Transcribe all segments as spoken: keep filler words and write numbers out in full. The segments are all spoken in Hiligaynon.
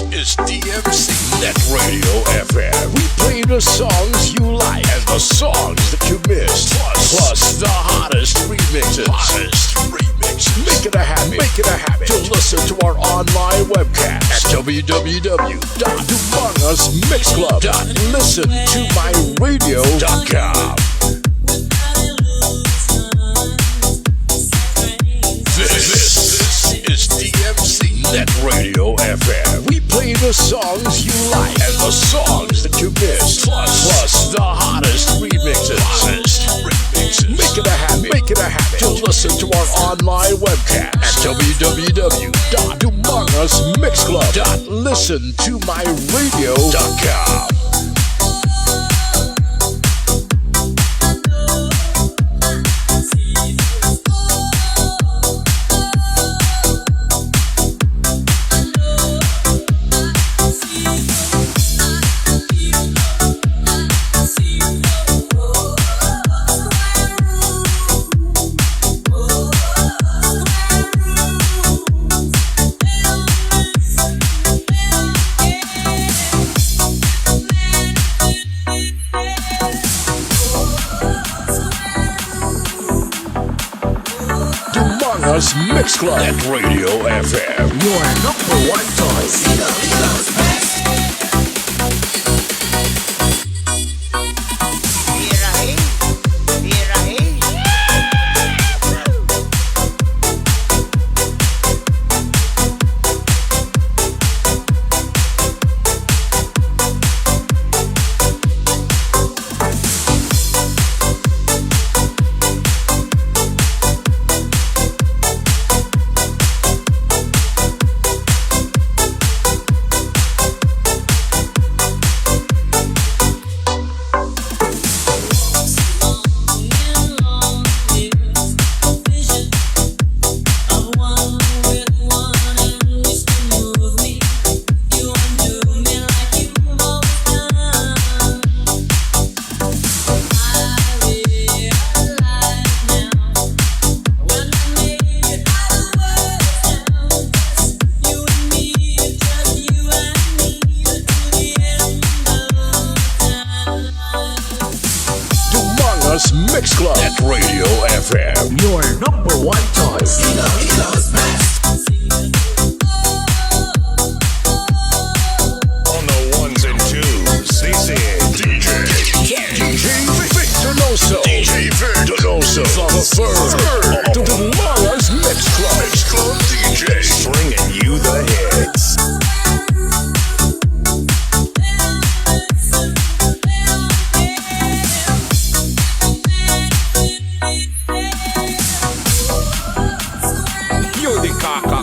Is D M C Net Radio F M. We play the songs you like and the songs that you missed, plus, plus the hottest remixes. Hottest remixes. Make it a habit. Make it a habit to listen to our online webcast at W W W dot dumangas mix club dot listen to my radio dot com. This, this is D M C Net Radio F M. We play the songs you like and the songs that you missed, plus, plus the hottest remixes. Hottest remixes. Make it a habit. Make it a habit to listen to our online webcast at W W W dot dumangas mix club dot listen to my radio dot com. Dumangas Mix Club at Radio F M. Your number one choice. Ilonggo's best. Birahin. Birahin. Dumangas Mix Club at Radio F M. Your number one choice. Ilonggo's best. On the ones and twos, this is D J, D J Vic Donoso. D J Vic Donoso. The third, third Dumangas Mix Club. Mix Club D J. Bringing you the hits. Yun di kaka.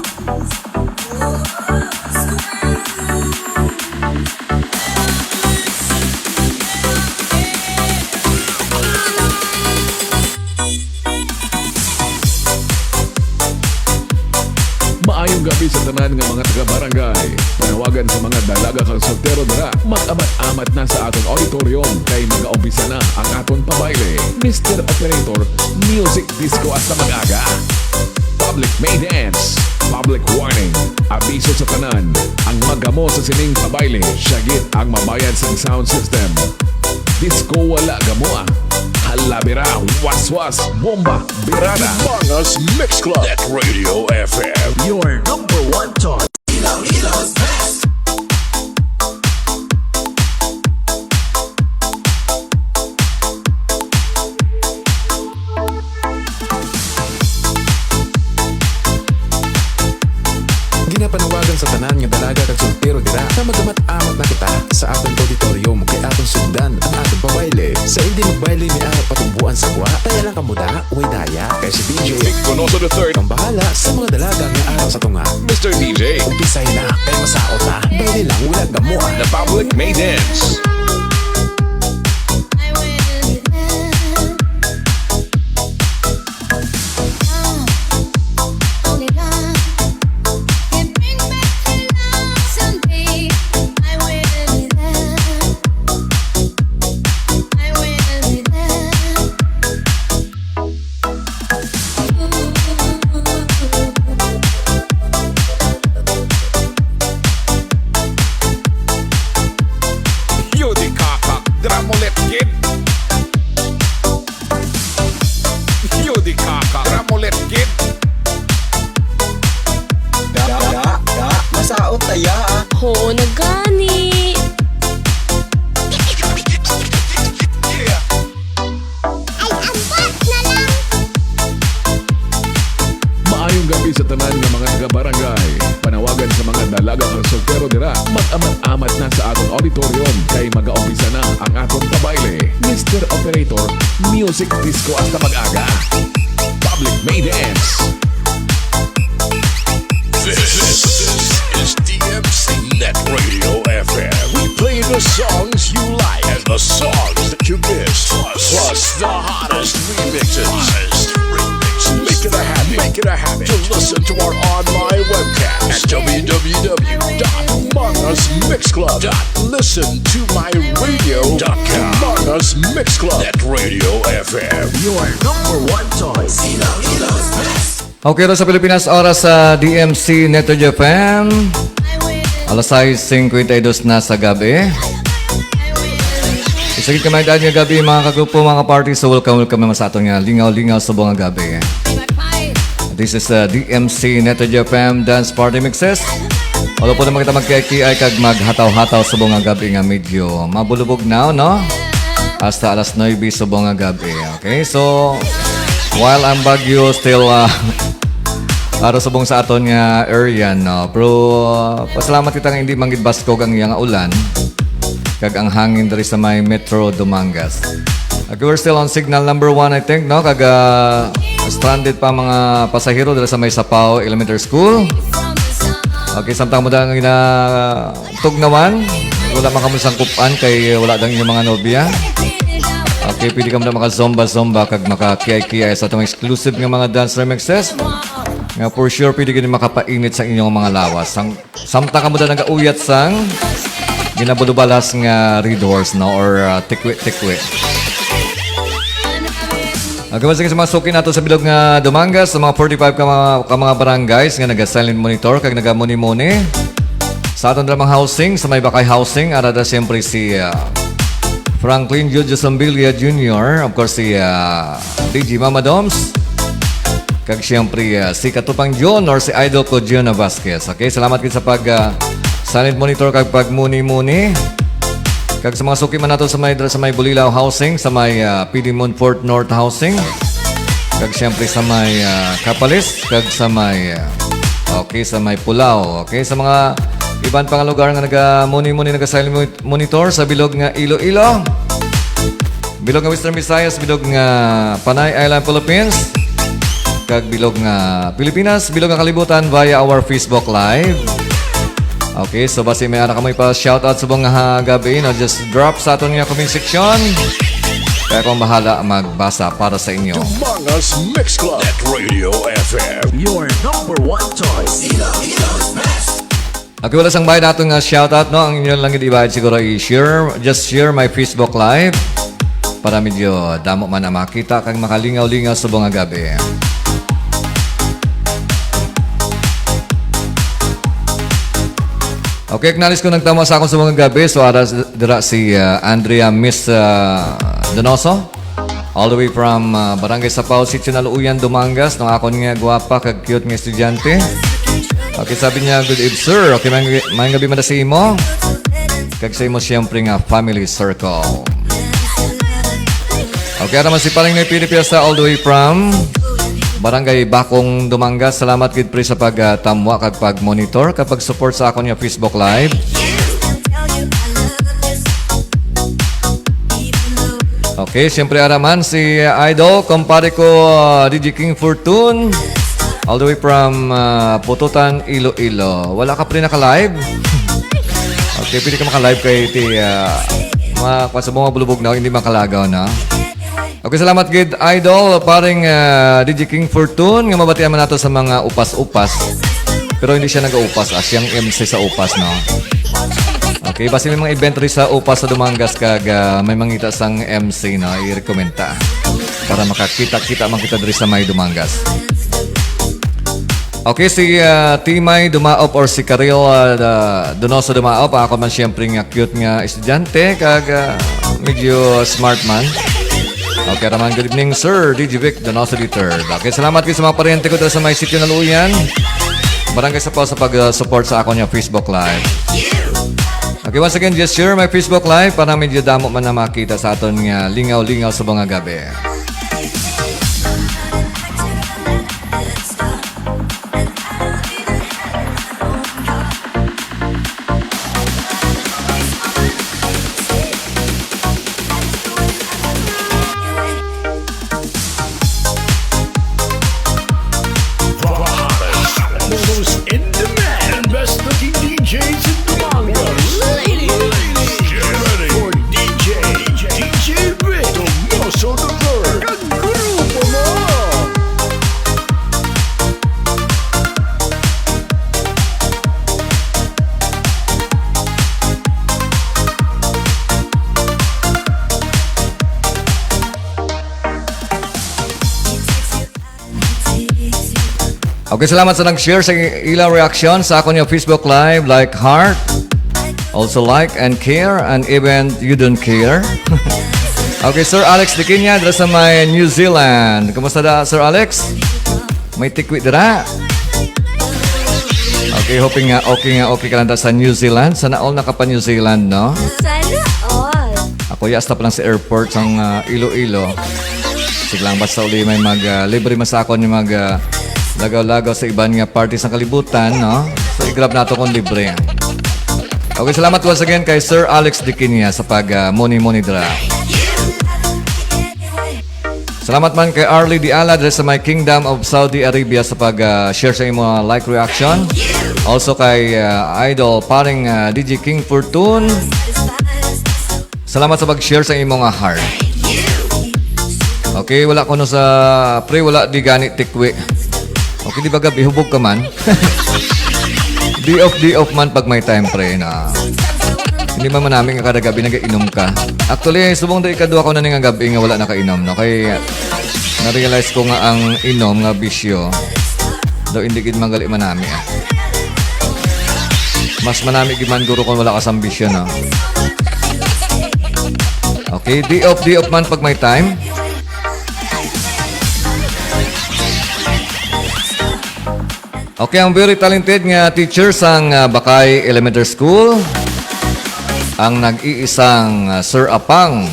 Maayong gabi sa tanan nga mga taga-barangay. Panawagan sa mga dalaga kag soltero dira, mag-amat-amat na sa aton auditorium kay mag-aumpisa na ang aton pabayle. Mister Operator, music disco hasta mag-aga. Public may dance. Public warning. Abiso sa tanan. Ang magamo sa sining pabayle, siya gid ang mabayad sang sound system. Disco wala gamo, ah. Halabira, waswas, bomba, birada. Dumangas Mix Club at Radio F M. Your number one choice. Ilonggo's best. Ginapanawagan sa tanan nga dalaga kag soltero dira nga mag-amat-amat na kita sa aton auditorium kay aton sugdan ang aton pabayle. Sa hindi magbayle may ara patubuan sa gwa, kaya lang kamo da, way daya. Kay si D J Vic Donoso the third ang bahala sa mga dalaga nga ara sa tunga. Mister D J, umpisay na kay masaot na. Bayle lang, wala gamo, ah. The public may dance. Ang soltero dira, mag-amat-amat na sa aton auditorium kay mag-aumpisa na ang aton kabayle. Mister Operator, music disco hasta mag-aga. Public may dance. This, this is D M C Net Radio F M. We play the songs you like and the songs that you miss. Plus, plus the hottest remixes. Hottest remixes. Make it a habit. Make it a habit to listen to our online webcast at W W W dot Mangas Mix Club dot listen to my radio dot com. Mangas Mix Club at Radio F M. Your number one choice. Iloilo's best. Okay, ra sa Pilipinas, oras sa D M C Network F M. Alas sais singkwenta y dos na sa gabi. Isa gid ka maayong nga gabi, mga kagrupo, mga party. So, welcome, welcome naman sa aton nga lingaw-lingaw subong nga gabi. This is, uh, D M C Network F M Dance Party Mixes. Wala po naman kita magkiay-kiay kag maghataw-hataw subong nga gabi nga medyo mabulubog na, no? Hasta alas nuebe subong nga gabi. Okay, so, while ang bagyo still, uh, para subong sa aton nga area, no? Pero, uh, pasalamat kita nga hindi man gid baskog ang iya nga ulan kag ang hangin diri sa may Metro Dumangas. Okay, we're still on signal number one, I think, no? Kag, ah, stranded pa mga pasahero dira sa may Sapao Elementary School. Okay, samtang mo dang ginatugnawan, wala man kamo sangkupan kay wala dang inyong mga nobya. Okay, pwede kamo na maka-zumba-zumba kag maka-kiay-kiay sa atong exclusive nga mga dance remixes. Nga for sure, pwede gid makapainit sa inyong mga lawas. Sang Samtang kamo na nagauyat sang ginabulubalas nga Red Horse, no, or, ah, tikwi-tikwi. Ang kabasin sa mga suki nato sa bilog nga Dumangas, sa mga forty-five ka mga, ka mga barangays nga naga-silent monitor kag nagamuni-muni sa aton dramang housing, sa may Bakay Housing, ara da siyempre si, ah, Franklin Jojo Sambilia Junior, of course, si, ah, D J Mama Doms, kag siyempre, ah, si Katupang John or si Idol ko, John Vasquez. Okay, salamat gid sa pag, ah, silent monitor kag pagmuni-muni. Kag sa mga suki man nato sa may, sa may Bulilao Housing, sa may, ah, P D Montfort North Housing, kag siyempre sa may, ah, Capalis, kag sa may, ah, okay, sa may Pulao. Okay, sa mga iban pa nga lugar nga nagamuni-muni, naga-silent mo-, monitor sa bilog nga Iloilo, bilog nga Western Visayas, bilog nga Panay Island, Philippines, kag bilog nga Pilipinas, bilog nga kalibutan via our Facebook Live. Okay, so basi may ara kamo ipa-shoutout subong nga gabi, no? Just drop sa aton nga comment section. Kaya akong bahala magbasa para sa inyo. Dumangas Mix Club at Radio F M. Your number one choice. Iloilo's best. Okay, wala sang bayad ato nga shoutout, no? Ang inyo lang gid ibayad siguro i-share. Just share my Facebook Live para medyo damo man ang makita kag makalingaw-lingaw subong nga gabi. Okay, acknowledge ko nagtama sa akong subong nga gabi. So, ara s-, dira si, ah, Andrea Miss, ah, Donoso. All the way from, ah, Barangay Sapao, Sitio Naluuyan, Dumangas, ng akon nga gwapa kag cute nga estudyante. Okay, sabi niya, "Good eve, sir." Okay, maayong, maayong gabi man sa imo. Kag sa imo, siyempre nga, family circle. Okay, ara man si Paring Noy Pilipiasa, all the way from Barangay Bakong, Dumangas. Salamat gid, pre, sa pag, ah, tamwa kag pag-monitor kag pag-support sa akon nga Facebook Live. Okay, siyempre ara man si, uh, Idol, kumpare ko, uh, D J King Fortune, all the way from, uh, Pututan, Iloilo. Wala ka, pre, naka-live? Okay, pwede ka maka-live kay ti, uh, mga, kwan sa mga bulubog na, hindi makalagaw na. Okay, salamat gid, Idol, paring, uh, D J King Fortune, nga mabatian man nato sa mga upas-upas. Pero hindi siya nag-upas, ah, siyang M C sa upas, no? Okay, basi may mga event rin sa upas sa Dumangas kag, ah, may mangita sang M C, no? I-recommend ta para makakita-kita man kita diri sa may Dumangas. Okay, si, ah, Timay Dumaop or si Karil, ah, da-, Donoso Dumaop, ako man siyempre nga cute nga estudyante kag, ah, medyo smart man. Okay, raman, good evening, Sir D J Vic Donoso the third. Okay, salamat gid sa mga paryente ko dira sa may Sitio Naluyan. Barangay Sapao sa pag-support sa akon nga Facebook Live. Okay, once again, just share my Facebook Live para medyo damo man na makita sa aton nga lingaw-lingaw sa mga gabi. Okay, salamat sa nag-share sa ilang reaction sa akon nga Facebook Live, like, heart, also like and care, and even you don't care. Okay, Sir Alex Diquiña, dira sa may New Zealand. Kumusta da, Sir Alex? May tikwi dira. Okay, hoping nga okay nga okay ka lang da sa New Zealand. Sana all naka pa New Zealand, no? Sana all. Ako, ya, hasta pa lang sa airport sang, ah, Iloilo. Sige lang, basta uli may mag, ah, libre man sa akon yung mag, ah, lagaw-lagaw sa iban nga parte sa kalibutan, no? So, i-grab nato kung libre. Okay, salamat once again kay Sir Alex Diquiña sa pag, ah, muni-muni dira. Salamat man kay Arlie Diala diri sa may Kingdom of Saudi Arabia sa pag, ah, share sa imo, ah, like reaction. Also kay, ah, Idol paring, ah, D J King Fortune. Salamat sa pag-share sa imo nga heart. Okay, wala ko no sa pre, wala di gani tikwi. Okay, di ba gabi hubog ka man? Di off, di off man pag may time, pre, na. Hindi man manami nga kada gabi nagainom ka. Actually, subong da ikadua ko na ni nga gabi nga wala nakainom, no? Kay na-realize ko nga ang inom nga bisyo daw hindi gid man gali manami, ah. Mas manami gid man guro kung wala ka sang bisyo, no? Okay, di off, di off man pag may time. Okay, ang very talented nga teacher sang, ah, Bakay Elementary School, ang nag-iisang, ah, Sir Apang.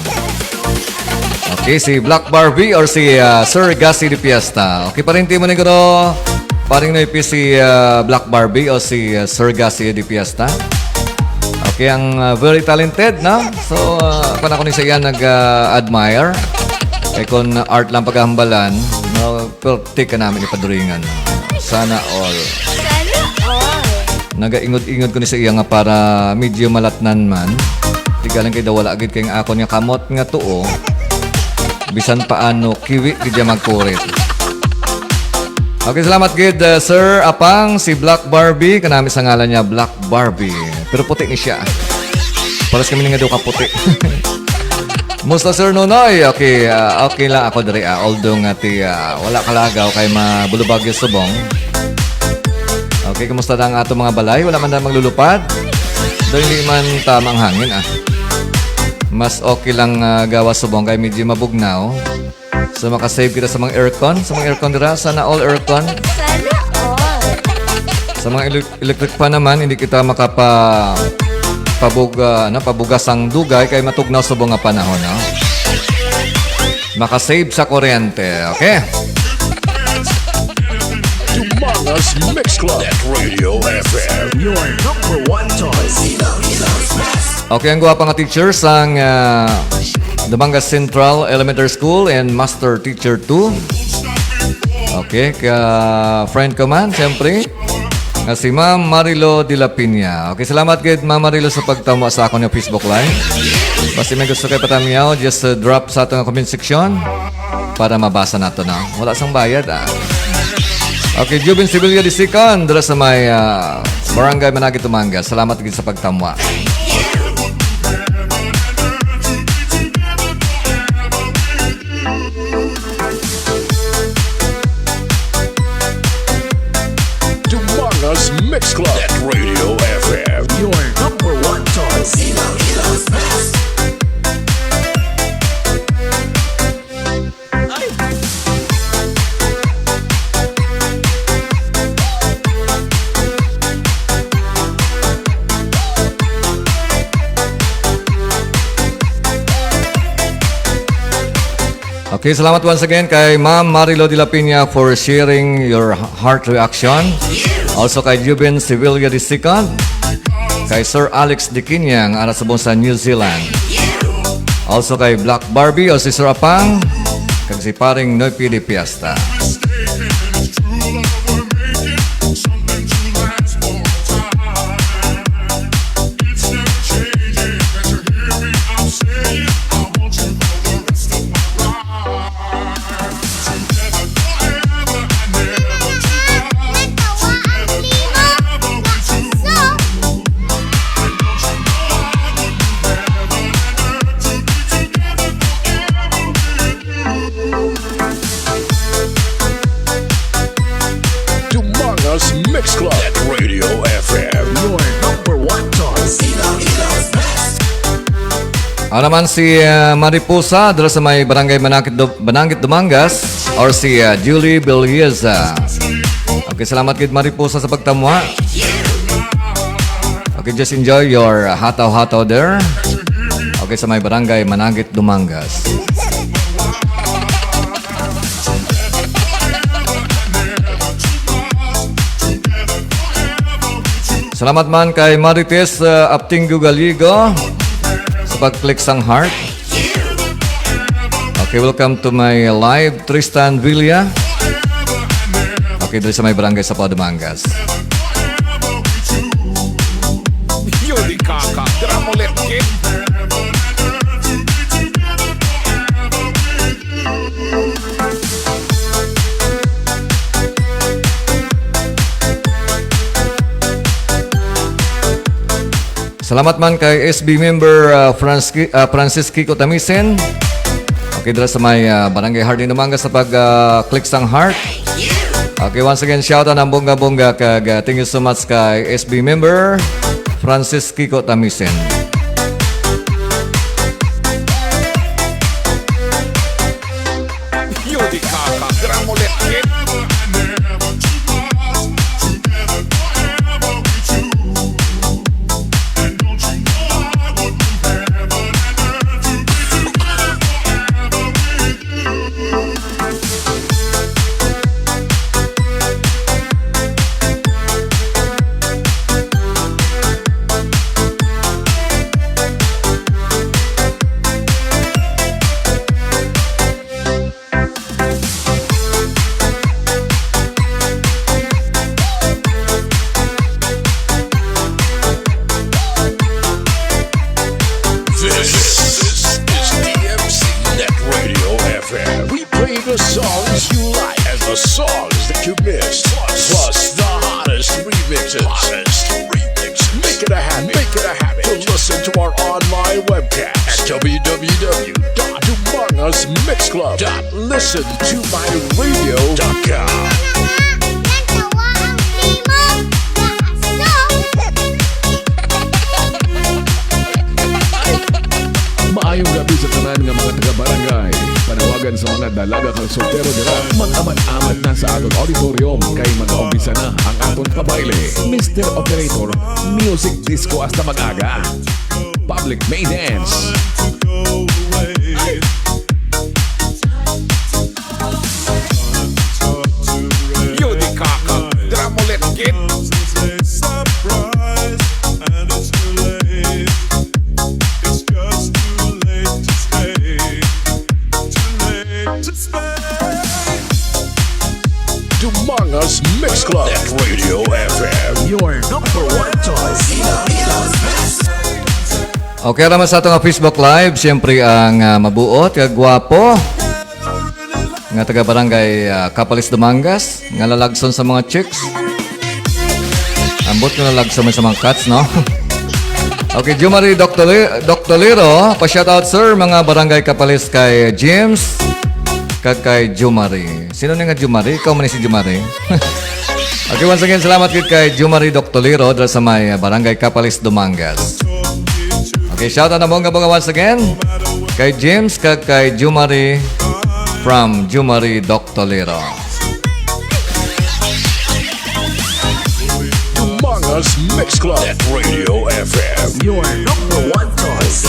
Okay, si Black Barbie or si, ah, Sir Gassi de Fiesta. Okay, parinti mo ni guro, paring Noypi, si, ah, Black Barbie o si, ah, Sir Gassi de Fiesta. Okay, ang, ah, very talented, no? So, ah, ako na ko ni sa iya nag, ah, admire. Eh, kung art lang paghambalan, no, perti ka namin ipaduringan. Sana all. Sana all. Nagaingod-ingod ko ni sa iya nga para medyo malatnan man. Tigalan kay daw wala gid kay ang akon nga kamot nga tuo. Bisan paano, kiwi gid siya magkurit. Okay, salamat gid, uh, Sir Apang, si Black Barbie, kanami sa ngalan niya, Black Barbie. Pero puti ni siya. Pares kami nga daw kaputi. Musta, Sir Nonoy? Okay, ah, okay lang ako diri, ah. Although nga ti, ah, wala kalagaw kay mabulubag yung subong. Okay, kumusta na ang ato mga balay? Wala man na maglulupad? Daw hindi man tama ang hangin, ah. Mas okay lang, ah, gawas subong kay medyo mabugnaw. So, makasave kita sa mga aircon. Sa mga aircon dira, sana all aircon. Sana all. Sa mga elek-, electric fan naman, hindi kita makapa-, pabug-, ah, ano, pabugas ang dugay kay matugnaw subong nga panahon, no? Makasave sa kuryente, okay? Dumangas Mix Club at Radio F M. Your number one choice. Okay, ang gwapa nga teacher sang, ah, Dumangas Central Elementary School and Master Teacher two. Okay, ka friend ko man, siyempre, nga si Ma'am Marilo de la Piña. Okay, salamat gid, Ma'am Marilo, sa pagtamo sa akon nga Facebook Live. Basta may gusto kay patamyaw, just, uh, drop sa ato nga comment section para mabasa nato na. Wala sang bayad, ah. Okay, Jubin Sevilla the second, dira sa may, ah, Barangay Managit, Tumangas. Salamat gid sa pagtamwa. Dumangas Mix Club at Radio F M. Your number one choice. Iloilo's best. Okay, salamat once again kay Ma'am Marilo de la Piña for sharing your heart reaction. Also kay Juben Sevilla the second, kay Sir Alex Diquiña nga ara subong sa New Zealand. Also kay Black Barbie o si Sir Apang, kag si Paring Noy P D Fiesta. Ano man si, ah, Mariposa, dira sa may Barangay Manakit Du-, Bananggit, Dumangas, or si, ah, Julie Beliza. Okay, salamat gid, Mariposa, sa pagtamwa. Okay, just enjoy your, ah, hataw-hataw there. Okay, sa may Barangay Managit, Dumangas. Salamat man kay Marites, uh, Aptingo Galigo sa pag-click sang heart. Okay, welcome to my live, Tristan Villa. Okay, diri sa may barangay sa Dumangas. Yun, di kaka. Tira mo, let's get. Salamat man kay S B member, ah, Franski-, ah, Francis Kiko Tamisen. Okay, dira sa may, ah, Barangay Hardin Dumangas sa pag, ah, click sang heart. Okay, once again, shout out ang bongga-bongga kag, ah, thank you so much kay S B member Francis Kiko Tamisen. Yun, di kaka. Tira mo, let's get. This is D M C Net Radio F M. We play the songs you like and the songs that you missed, plus the hottest remixes. Hottest remixes. Make it a habit. Make it a habit to listen to our online webcast at w w w dot dumangas mix club dot listen to my radio dot com. Maayong gabi sa tanan nga mga taga-barangay. Panawagan sa mga dalaga kag soltero dira. Mag-amat-amat na sa aton auditorium kay mag-aumpisa na ang aton pabayle. Mister Operator, music disco hasta mag-aga. Public Maidens. Yo, di kaka. Dira mo, let's get. Dumangas Mix Club at Radio F M. Your number one choice. Okay, naman sa ato nga Facebook Live, siyempre ang, ah, mabuot, kag gwapo, nga taga barangay, ah, Capalis Dumangas, nga lalagson sa mga chicks. Ambot nga lalagson man sa mga cats, no? Okay, Jumari Doctoli-, Doctoliro, pa-shoutout, sir, mga barangay Capalis kay James, kag kay Jumari. Sino ni nga Jumari? Ikaw man ni si Jumari? Okay, once again, salamat gid kay Jumari Doctoliro dira sa may, uh, Barangay Capalis, Dumangas. Okay, shout out na bongga-bongga once again kay James kag kay Jumari from Jumari Doctoliro. Dumangas Mix Club at Radio F M. Your number one choice.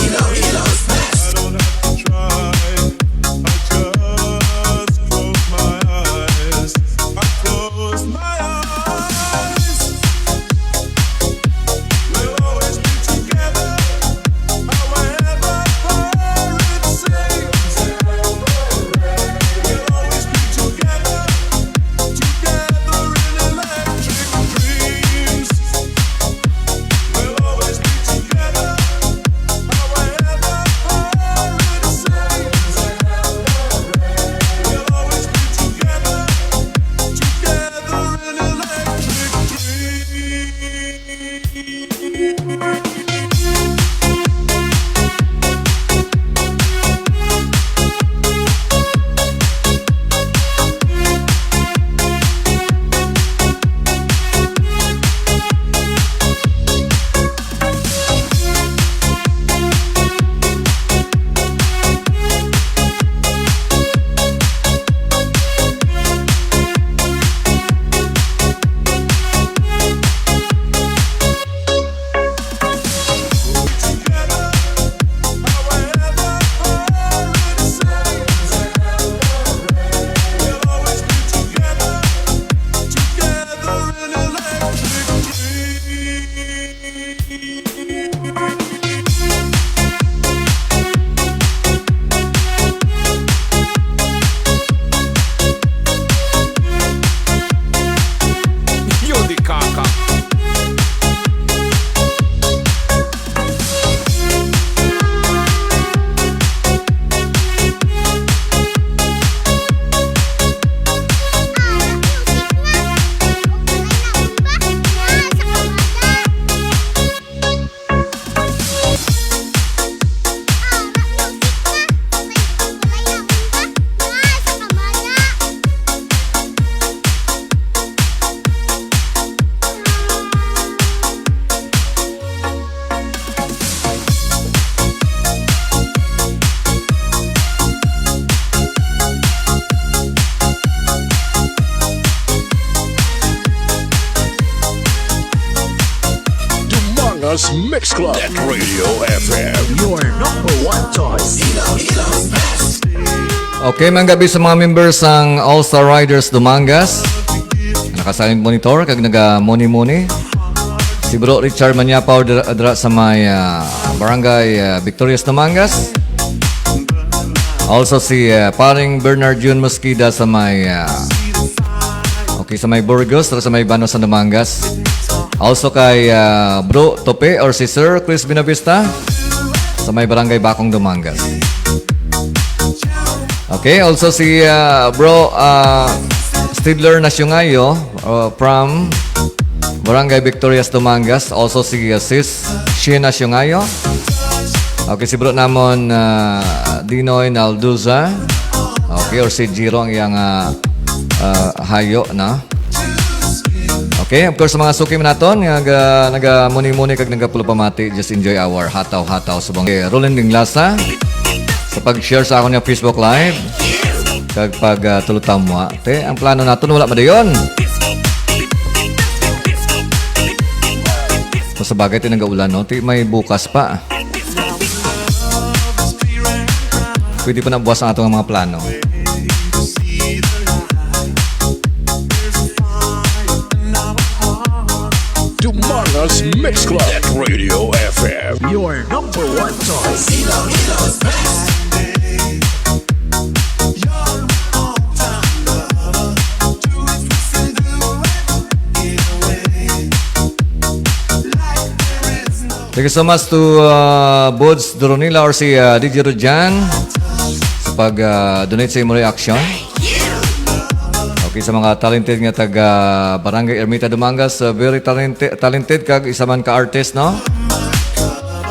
Mix Club at Radio F M. Your number one choice. Okay, mga gabi sa mga members sang All Star Riders Dumangas. Naka-silent monitor kag naga-muni-muni. Si Bro Richard Manyapaw dira, dira sa may, ah, Barangay, ah, Victorias Dumangas. Also si, ah, paring Bernard Jun Mosqueda sa may, ah, okay, sa may Burgos, sa may Banos sa Dumangas. Also kay, ah, Bro Tope or si Sir Chris Binavista sa may Barangay Bakong, Dumangas. Okay, also si, ah, Bro, ah, Stidler Nasyungayo, uh, from Barangay Victorias, Dumangas. Also si, uh, Sis Sheena Nasyungayo. Okay, si Bro namon, ah, Dinoy Nalduza. Okay, or si Jiro ang iyang, ah, ah, hayo na. Okay, of course, sa mga suki man naton nga ga-, nagamuni-muni kag nagapulupamati, just enjoy our hataw-hataw subong. Okay, Roland Dinglasa sa pag-share sa akon nga Facebook Live kag pag, ah, tulutaw mo, ah. Te, ang plano naton wala madayon. Masabagay, ti nagaulan, no? Ti may bukas pa. Pwede pa na buwas ang atong mga plano. Dumangas Mix Club at Radio F M. Your number one choice. Thank you so much to, uh, Bods Doronila or si, uh, D J Rojan sa pag, uh, donate sa imo reaction. Okay, sa mga talented nga taga Barangay Ermita Dumangas, uh, very talente-, talented kag isa man ka artist, no?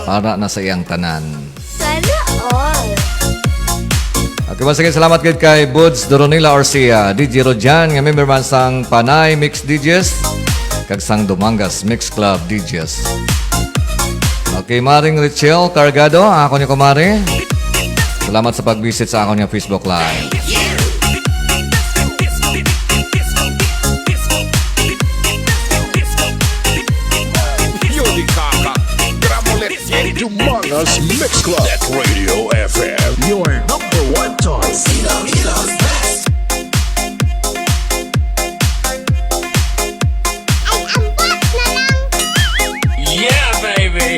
Para na sa iyang tanan. Sana all. Okay, once again, salamat gid kay Buds Doronila or si, ah, D J Rojan, nga member man sang Panay Mix D Js kag sang Dumangas Mix Club D Js. Okay, Maring Richelle Cargado, ako ni kumare. Salamat sa pag-visit sa akon nga Facebook Live. Yun, kaka. Gramolet. Dumangas Mix Club at Radio F M. Your number one choice. Iloilo's best. Ay, ambot na lang. Yeah, baby!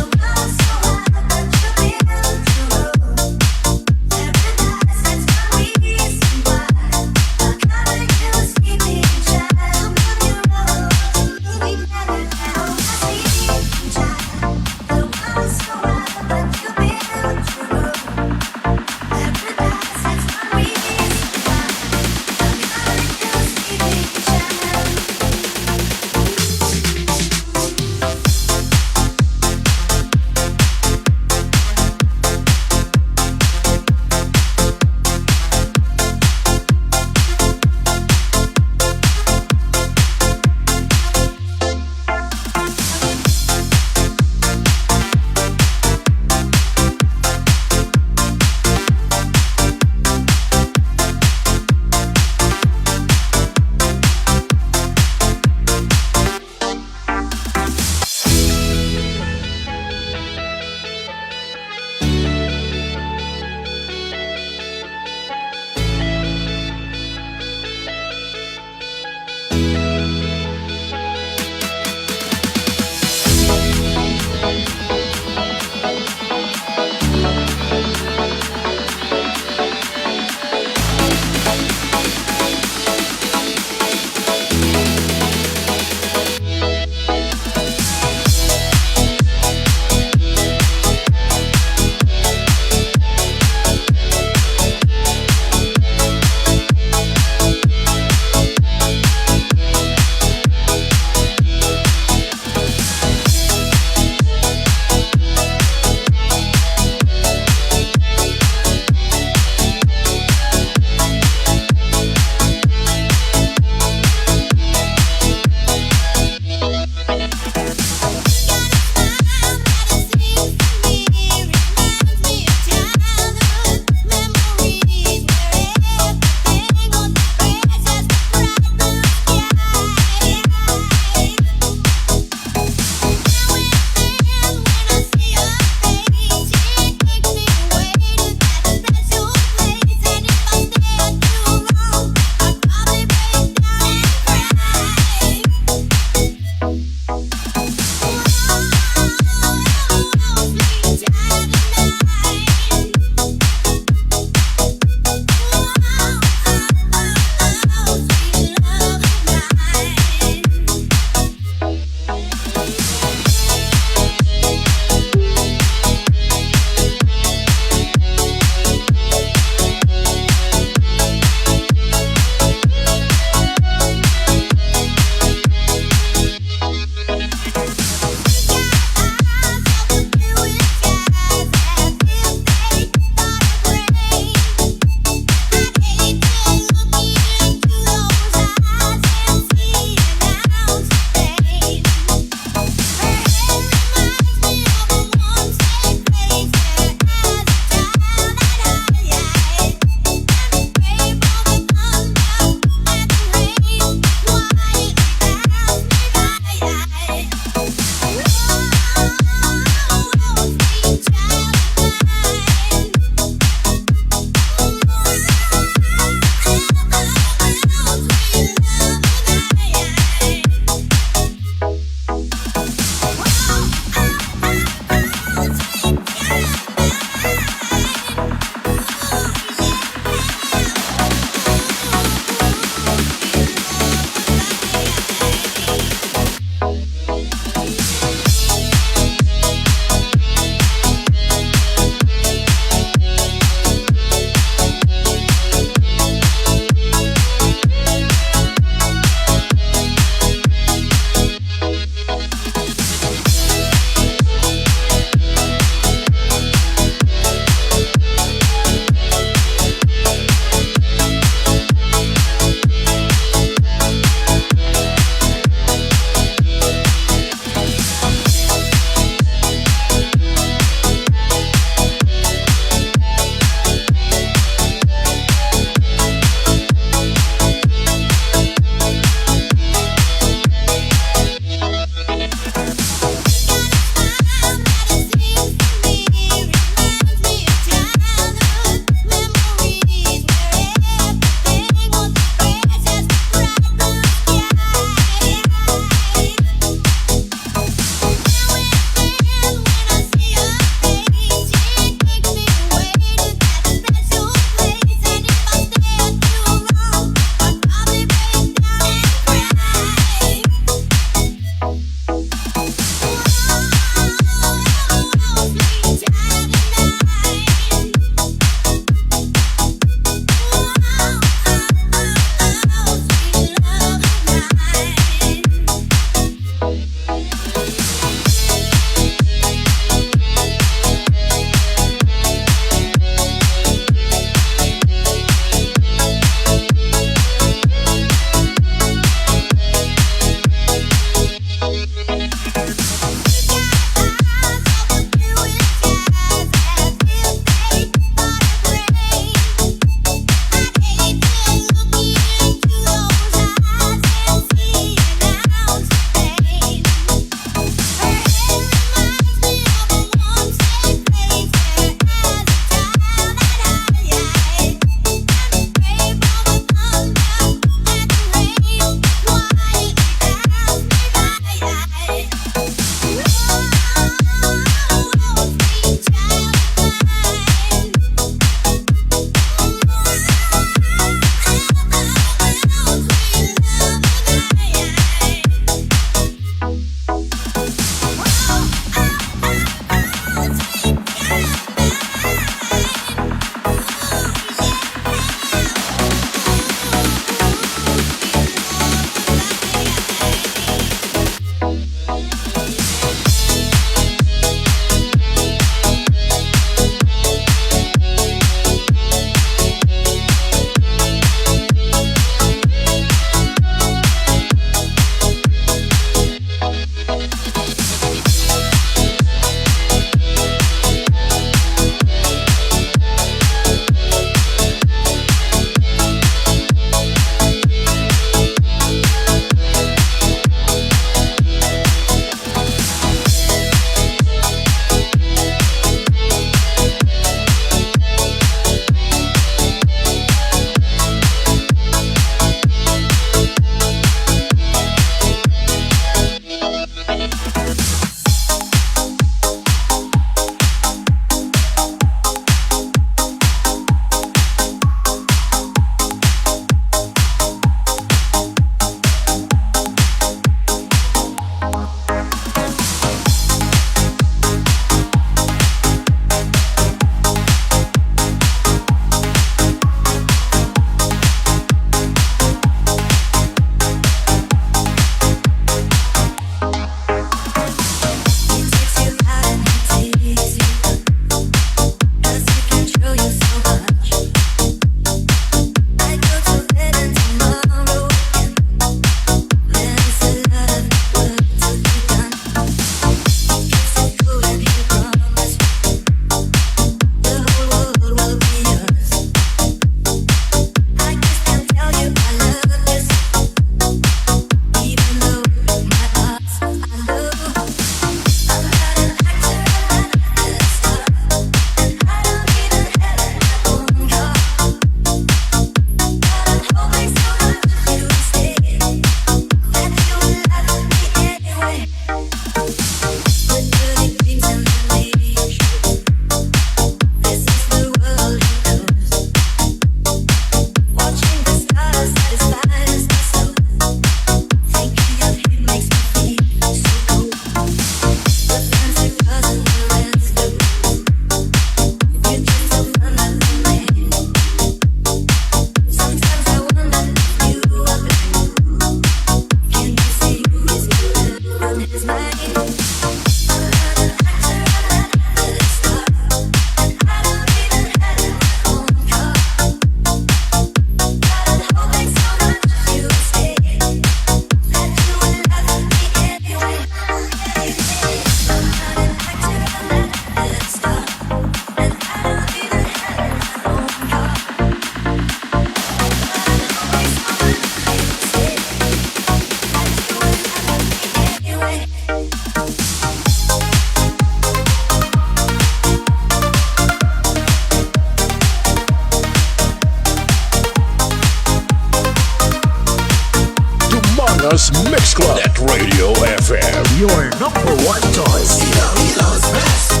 Your number one choice. Iloilo's best.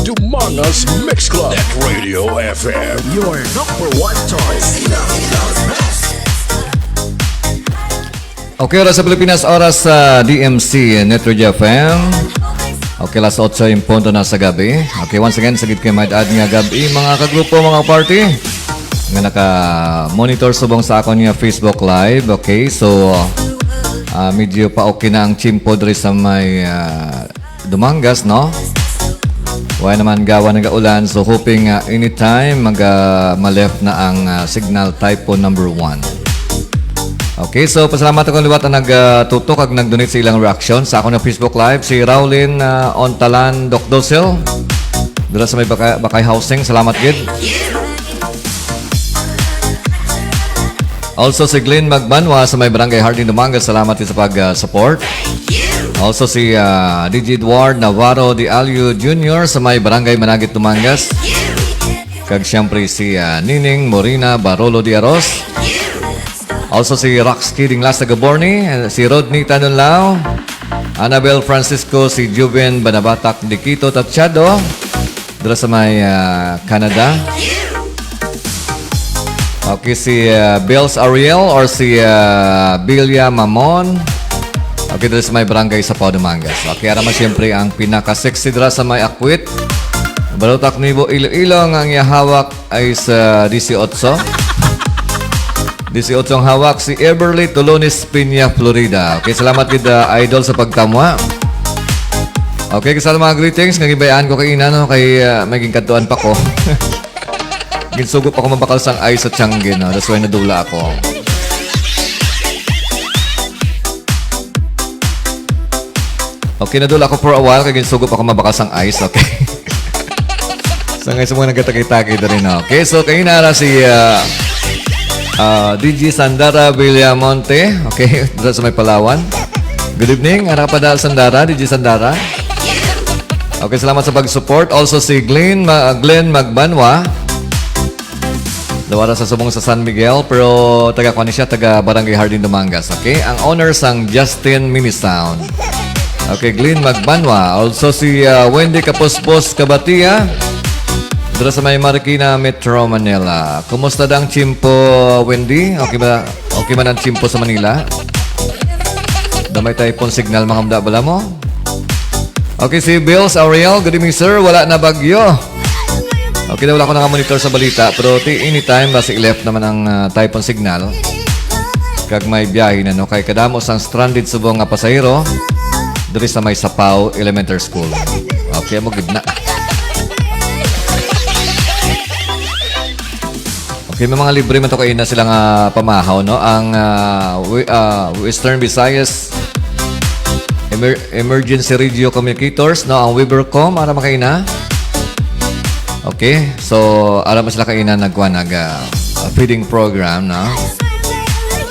Dumangas Mix Club at Radio F M. Your number one choice. Iloilo's best. Okay, oras sa Pilipinas, oras sa D M C, Net Radio F M. Okay, alas otso en punto na sa gabi. Okay, once again, sagid kay may ad nga gabi, mga kagrupo, mga party, nga naka-monitor subong sa akon nga Facebook Live. Okay, so, ah, medyo pa okay na ang tiyempo diri sa may, ah, Dumangas, no? Wala naman gawa nagaulan, so hoping, ah, anytime mag, ah, maleft na ang, ah, signal typhoon number one. Okay, so pasalamat ako liwat ang nagtutok kag nag-donate sa ilang reaction sa akon nga Facebook Live, si Raulin, ah, Ontalan Docdosel. Dira sa may Bakay, Bakay Housing, salamat gid. Also si Glenn Magbanwa sa may Barangay Hardin, Dumangas, salamat gid sa pag, ah, support. Also si, ah, D J Edward Navarro de Alio Junior sa may Barangay Managit, Dumangas. Kag siyempre si, ah, Nining Morina Barolo de Aros. Also si Rox Kidding Lasta Gaborni, si Rodney Tanunlao, Annabel Francisco, si Juven Banabatak Dikito Tachado, dira sa may, ah, Canada. Okay, si, ah, Bells Ariel or si, ah, Bilya Mamon. Okay, dira sa may barangay sa Pau, Dumangas. Okay, ara man siyempre ang pinaka-sexy dira sa may Akwit. Balutak Nibo, Iloilo, nga ang iya hawak ay sa disiotso. Disiotso ang hawak, si Everly Tolones Peña, Florida. Okay, salamat gid, ah, idol, sa pagtamwa. Okay, kasama mga greetings nga gibayaan ko kay ina, no, kay, ah, may ginkadtuan pa ko. Ginsugo pa ko mabakal sang ice sa tiangge, no? That's why nadula ako. Okay, nadula ako for a while, kay ginsugo pa ko mabakal sang ice, okay? Sa ngay sa mga nagkatagay-tagay diri, no? Okay, so kayo na ara si, ah, ah, D J Sandara Villamonte, okay? Dito sa may Palawan. Good evening, ara pa dahil Sandara, D J Sandara. Okay, salamat sa pag-support. Also si Glenn, Ma-, Glenn Magbanwa. Dawara sa subong sa San Miguel, pero taga kuan ni siya, taga Barangay Hardin, Dumangas. Okay? Ang owner sang Justin Mini Sound. Okay, Glenn Magbanwa. Also si, ah, Wendy Kapuspos Kabatia. Dira sa may Marikina, Metro Manila. Kumusta da ang tiyempo, Wendy? Okay ba? Okay man ang tiyempo sa Manila? Damay typhoon signal, makamda bala mo? Okay, si Bills Ariel, good evening, sir. Wala na bagyo. Okay na, wala ko naka-monitor sa balita, pero ti anytime basi i-left naman ang, ah, typhoon signal. Kag may biyahe na, no? Kay kadamo sang stranded subong nga pasahero diri sa may Sapao Elementary School. Okay, mo gid na. Okay, may mga libre man to kay na sila nga pamahaw, no? Ang, ah, wi-, ah, Western Visayas Emer-, Emergency Radio Communicators, no? Ang Webercom, ara man kay na. Okay, so ara man sila kay na nagkuha nag, ah, feeding program, no?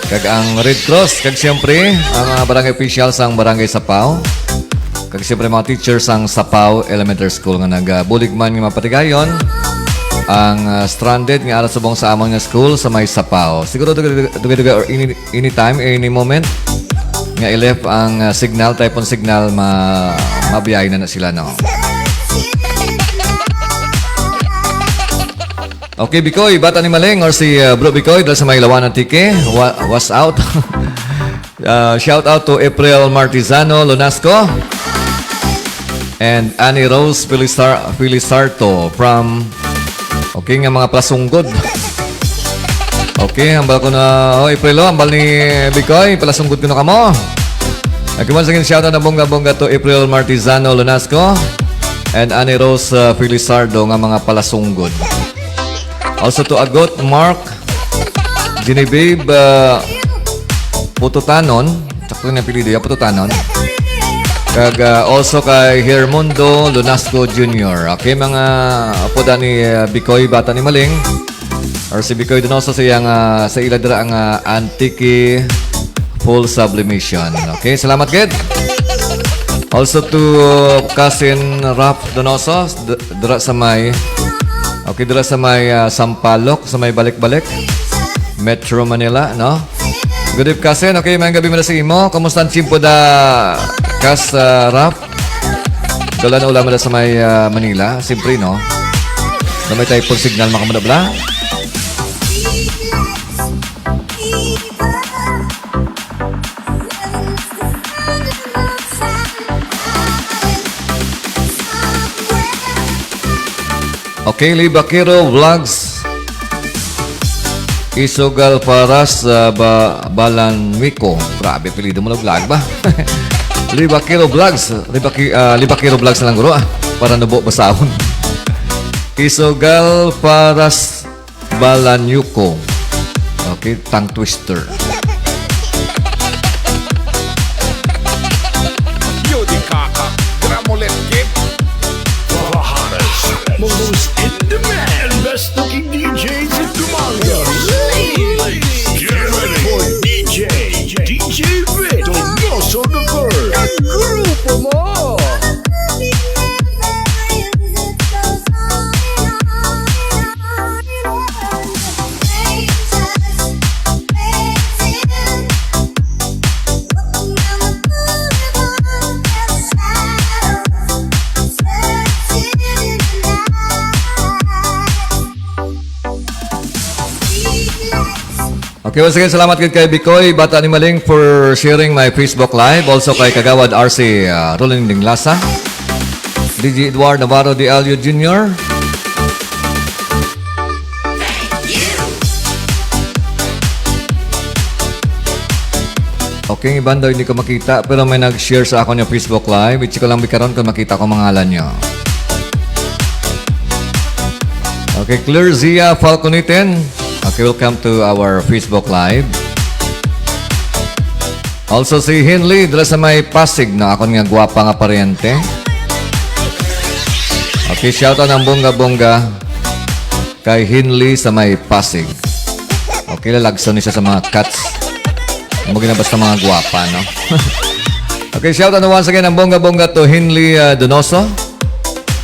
Kag ang Red Cross, kag siyempre ang, ah, barangay official sang Barangay Sapao. Kag siyempre mga teachers sang Sapao Elementary School nga nagabulig man nga mapatigayon ang, ah, stranded nga ara subong sa amon nga school sa may Sapao. Siguro dugay-dugay or any, anytime, any moment nga i-left ang, ah, signal, typhoon signal, ma-, mabiyahe na na sila, no? Okay, Bikoy, bata ni Maling or si, ah, Bro Bikoy, dala sa may Lawan, Antique. Wa-, was out. Ah, shout out to April Martizano Lunasco and Annie Rose Felisar-, Felisarto from, okay, nga mga Plasunggod. Okay, hambal ko na, oh, April, oh, hambal ni Bikoy, Plasunggod ko na kamo. Okay, once again, shout out na bongga-bongga to April Martizano Lunasco and Annie Rose, uh, Felisardo nga mga Plasunggod. Also to Agot, Mark, Genevieve, uh, Pututanon. Sakto na apelyido niya, Pututanon. Kag, uh, also kay Hermundo Lunasco Junior. Okay, mga apo da ni, uh, Bikoy, bata ni Maling. Or si Bikoy Donoso sa iyang, uh, sa ila dira ang, uh, Antique Full Sublimation. Okay, salamat gid. Also to, uh, cousin Ralph Donoso, d-, dira sa may, okay, dira sa may, uh, Sampaloc, sa may Balik-Balik, Metro Manila, no? Good eve, cousin. Okay, may gabi mo na sa imo. Kumusta ang tiyempo da, kas, uh, Ralph? Dala na ulan man sa may, ah, Manila. Siyempre, no? Na may typhoon signal, makamudabla. Okay, Libakero Vlogs. Isugal Paras, ah, ba, Balanwico. Grabe, apelyido mo, vlog ba? Libakero Vlogs. Libaki-, ah, Libakero Vlogs na lang, guro, ah. Para nubo basahon. Isugal Paras Balanyuko. Okay, tongue twister. Yo di kaka, gramolet kid. The hottest, most in demand, best looking D Js in Dumangas. Ladies, get ready for D J, D J Vic, Donoso the First, and grupo mo. Okay, once again, salamat gid kay Bikoy, Bata ni Maling, for sharing my Facebook Live. Also kay Kagawad R C, ah, Roland Dinglasa, D J Edward Navarro de Alio Junior Okay, ang iban daw hindi ko makita, pero may nag-share sa akon nga Facebook Live. I-check ko lang bi karon kung makita ko ang mga ngalan nyo. Okay, Clarzia Falconiten. Okay, welcome to our Facebook Live. Also si Hinley, dala sa may Pasig, no? Akon nga gwapa nga paryente. Okay, shout out ang bongga-bongga kay Hinley sa may Pasig. Okay, lalagson ni siya sa mga cuts. Amo gina basta mga gwapa, no? Okay, shout out once again ang bongga-bongga to Hinley, ah, Donoso.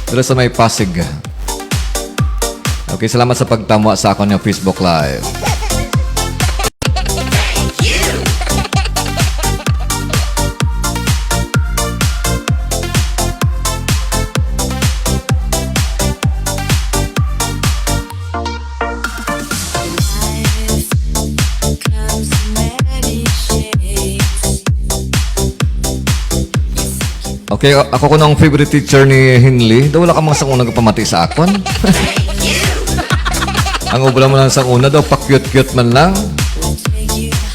Dala sa may Pasig. Okay, salamat sa pagtamwa sa akon nga Facebook Live. Okay, a-, ako kuno ang favorite teacher ni Hinley. Daw wala ka man sang una nagpamati sa akon. Ang obra mo lang sang una daw, pa-cute-cute man lang.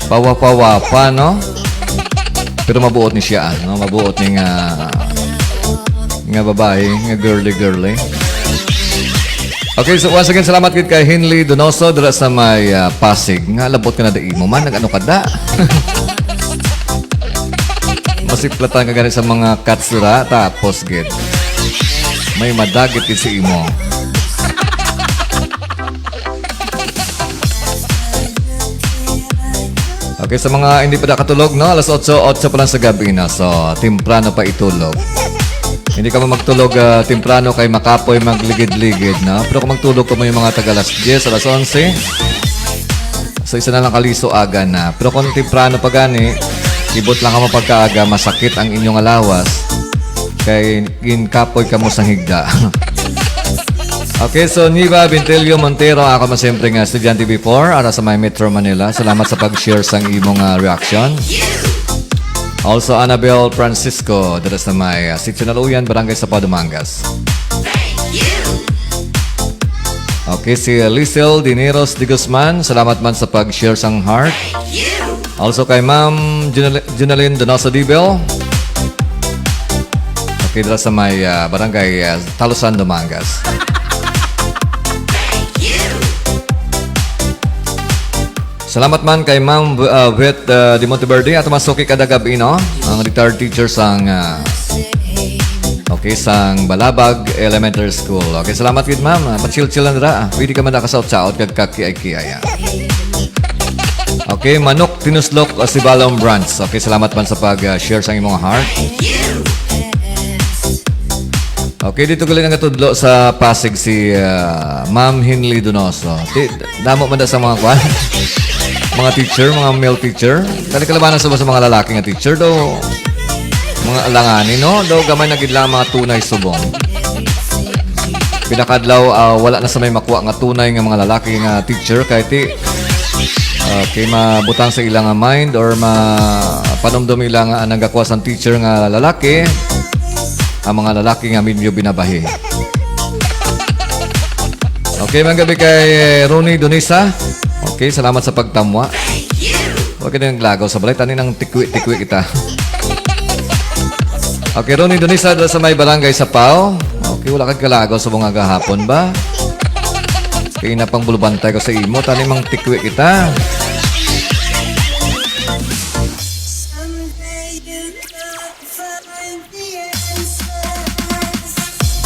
Pawa-pawa pa, no? Pero mabuot ni siya, ah, no? Mabuot ni nga, nga babae, nga girly-girly. Okay, so once again, salamat gid kay Hinley Donoso dira sa may, ah, Pasig. Nga labot ka na da imo man, nag-ano ka da? Masiplatan ka gani sa mga cuts dira, tapos gid may madagit gid sa imo. Okay, sa mga hindi pa nakatulog, no? Alas otso, otso pa lang sa gabi na. So, temprano pa itulog. Hindi ka man magtulog, ah, temprano kay makapoy magligid-ligid, no? Pero kung magtulog ka mo yung mga taga alas diyes, alas onse, so isa na lang kaliso aga na. Pero kung temprano pa gani, ibot lang ka mo pagkaaga, masakit ang inyong alawas. Kay ginkapoy kamo sang higda. Okay, so Niva Vintelio Montero, ako man siyempre nga estudyante before, ara sa may Metro Manila. Salamat sa pag-share sang imong, ah, reaction. Also, Annabel Francisco, dira sa may, ah, Sitio Naluyan, Barangay Sapa, Dumangas. Okay, si Lisel Dineros de Guzman, salamat man sa pag-share sang heart. Also kay Ma'am Junal-, Junalyn Donoso Dibel. Okay, dira sa may, ah, barangay, ah, Talusan, Dumangas. Salamat man kay Ma'am, uh, Vet, uh, de Monteverde, ato masuki kada gabi, no? Ang retired teacher sang, uh, okay, sang Balabag Elementary School. Okay, salamat gid, ma'am. Uh, pa-chill-chill lang dira. Ah, pwede ka man nakasaot-saot kag kakiay-kiay, ah. Okay, Manok Tinuslok, uh, Sibalom Branch. Okay, salamat man sa pag, uh, share sang imong heart. Okay, dito gali nagatudlo sa Pasig si, ah, Ma'am Hinley Donoso. Di, damo man na sa mga kwan. Mga teacher, mga male teacher. Kani kalabanan sa, sa mga lalaki nga teacher, do mga alangani, no? Do gamay na gid lang mga tunay subong. Pinakadlaw, ah, wala na sa may makuha nga tunay nga mga lalaki nga teacher kay ti, ah, kay mabutang sa ila nga mind or ma-, panumdom ila nga ang nagakuha sang teacher nga lalaki. Ang mga lalaki nga medyo binabahi. Okay, magandang gabi kay Ronnie Donisa. Okay, salamat sa pagtamwa. Huwag ka nang lagaw sa balay. Tani nang tikwi-tikwi kita. Okay, Ronnie Donisa, dala sa may barangay Sapao. Okay, wala kag kalagaw sa mga gahapon ba? Kaya na pang bulubantay ko sa imo. Tani mang tikwi kita.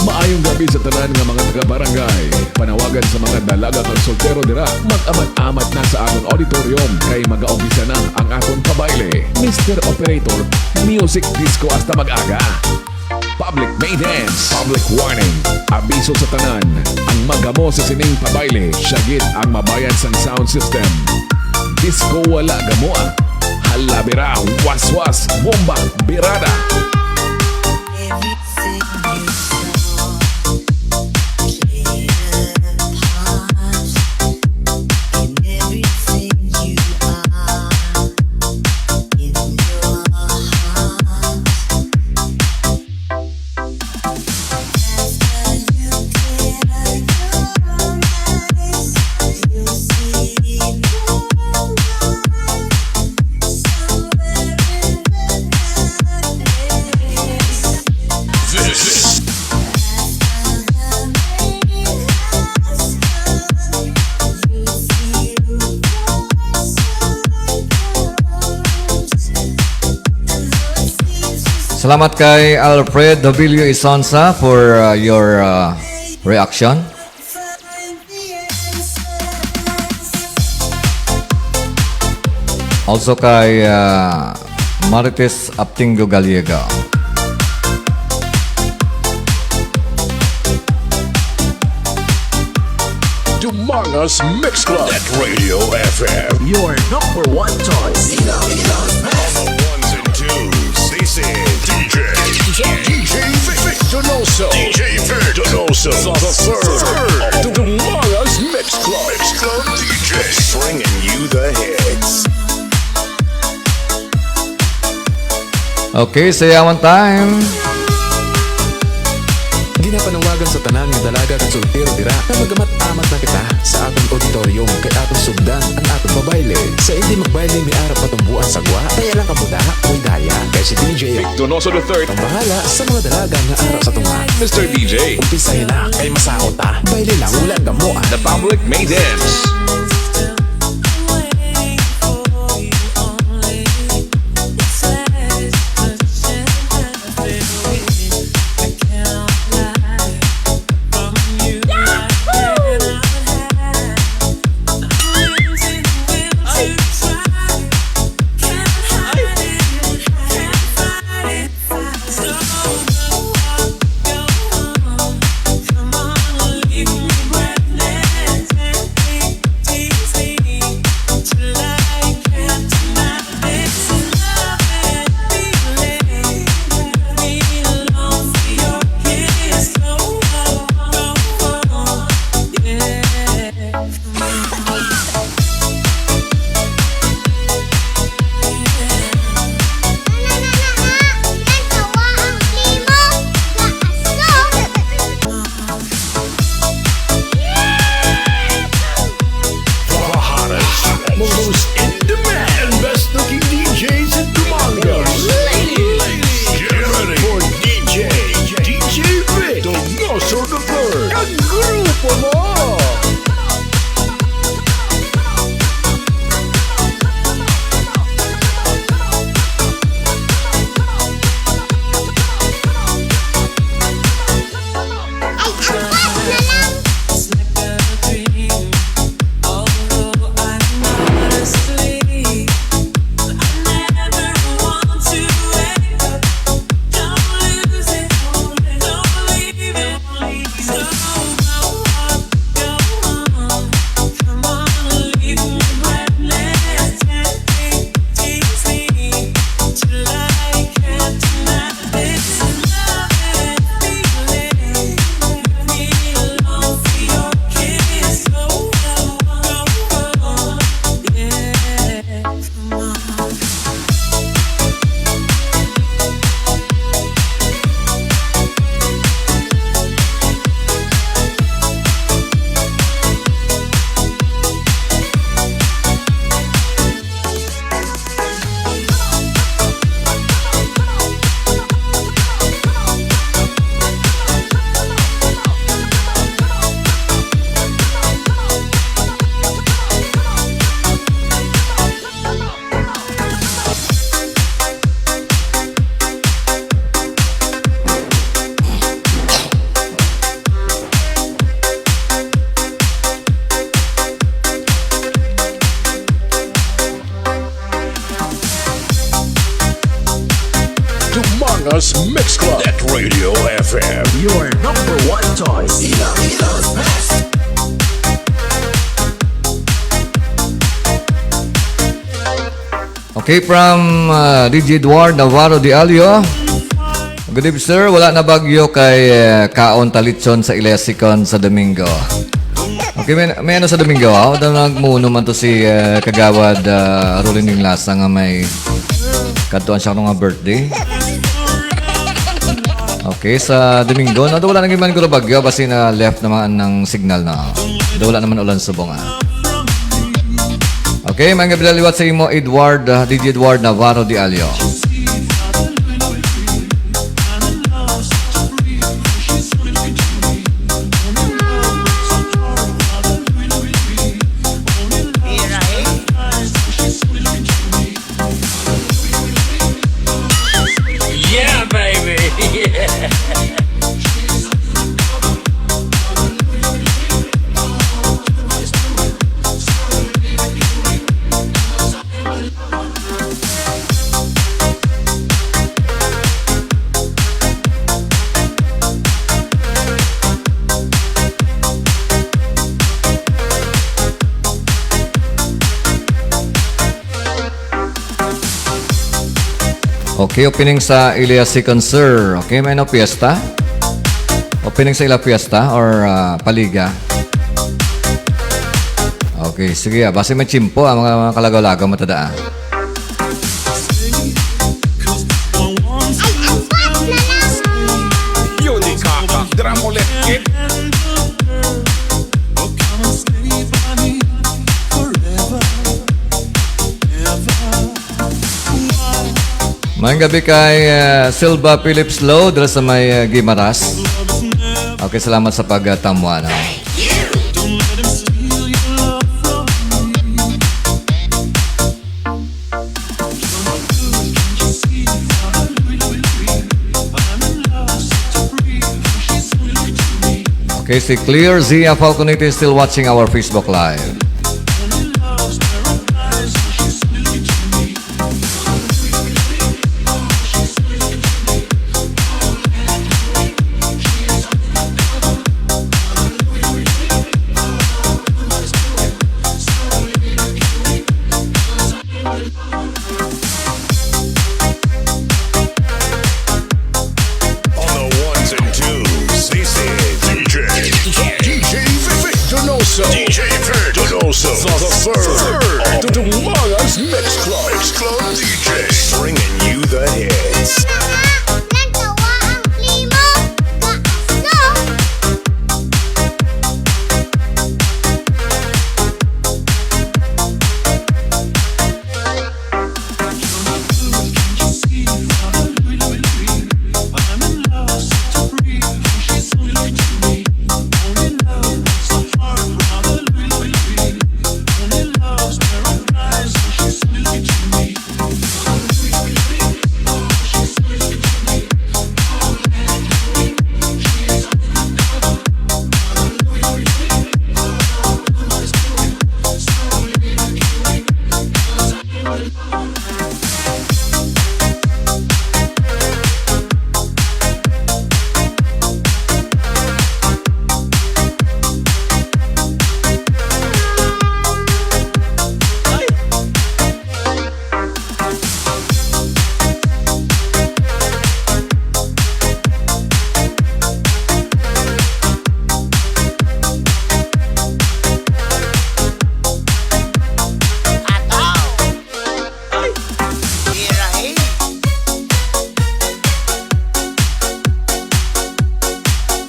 Maayong gabi sa tanan nga mga taga-barangay. Panawagan sa mga dalaga kag soltero dira, mag-amat-amat na sa aton auditorium kay magaumpisa na ang aton pabayle. Mister Operator, music disco hasta mag-aga. Public maintenance. Public warning. Abiso sa tanan. Ang magamo sa sining pabayle, siya gid ang mabayad sang sound system. Disco wala gamoa. Halabira, waswas, bomba, birada. Salamat kay Alfred Dobilio Isonza for, uh, your, uh, reaction. Also kay, uh, Marites Aptingo Gallego. Dumangas Mix Club at Radio F M. Your number one choice. On the ones and twos, this is D J, D J Vic Donoso. D J Vic Donoso the third of the Dumangas Mix Club. Mix Club D J. Bringing you the hits. Okay, sayawan time. Ginapanawagan sa tanan nga dalaga kag soltero dira nga mag-amat-amat na kita sa aton auditorium kay aton sugdan ang aton pabayle. Sa hindi magbayle may ara pa tumbuan sa gwa, kaya lang kamo da, may daya kay si D J Vic Donoso the third ang bahala sa mga dalaga nga ara sa tunga. Mister D J, umpisahin na kay masaot ta. Bayle lang, wala gamoa. The public may dance. Us Mix Club at Radio F M. Your number one choice. Okay, from, uh, D J Edward Navarro de Alio. Good evening, sir. Wala na bagyo kay, uh, kaon ta lechon sa Ilesikon sa Domingo. Okay, may, may ano sa Domingo, ha? Wala nagmuno man to si, uh, Kagawad, uh, Rolly Ninglasa nga may kadtuan siya nga birthday. Okay, sa Domingo, no? Daw wala nang iman guro bagyo, basi na left naman ang signal na. Daw wala naman ulan subong, ah. Okay, mga gabi liwat sa imo, Edward, ah, D J Edward Navarro de Alio. Yeah, baby. Yeah. Okay, opening sa Ilesikon, sir. Okay, may no fiesta? Opening sa ila fiesta or, ah, paliga? Okay, sige, ah. Basi may tiyempo, ah, mga, mga kalagaw-lagaw, matada, ah. Yun, ika, drama ulit, kid. Maayong gabi kay, uh, Silva Phillips Low dira sa may, uh, Guimaras. Okay, salamat sa pagtamwa, no? Okay, si Clear Zia Falconete is still watching our Facebook Live. On the ones and twos, this is D J, D J Vic Donoso. D J Vic Donoso the third on the Dumangas Mix Club. Mix Club D J, bringing you the hits.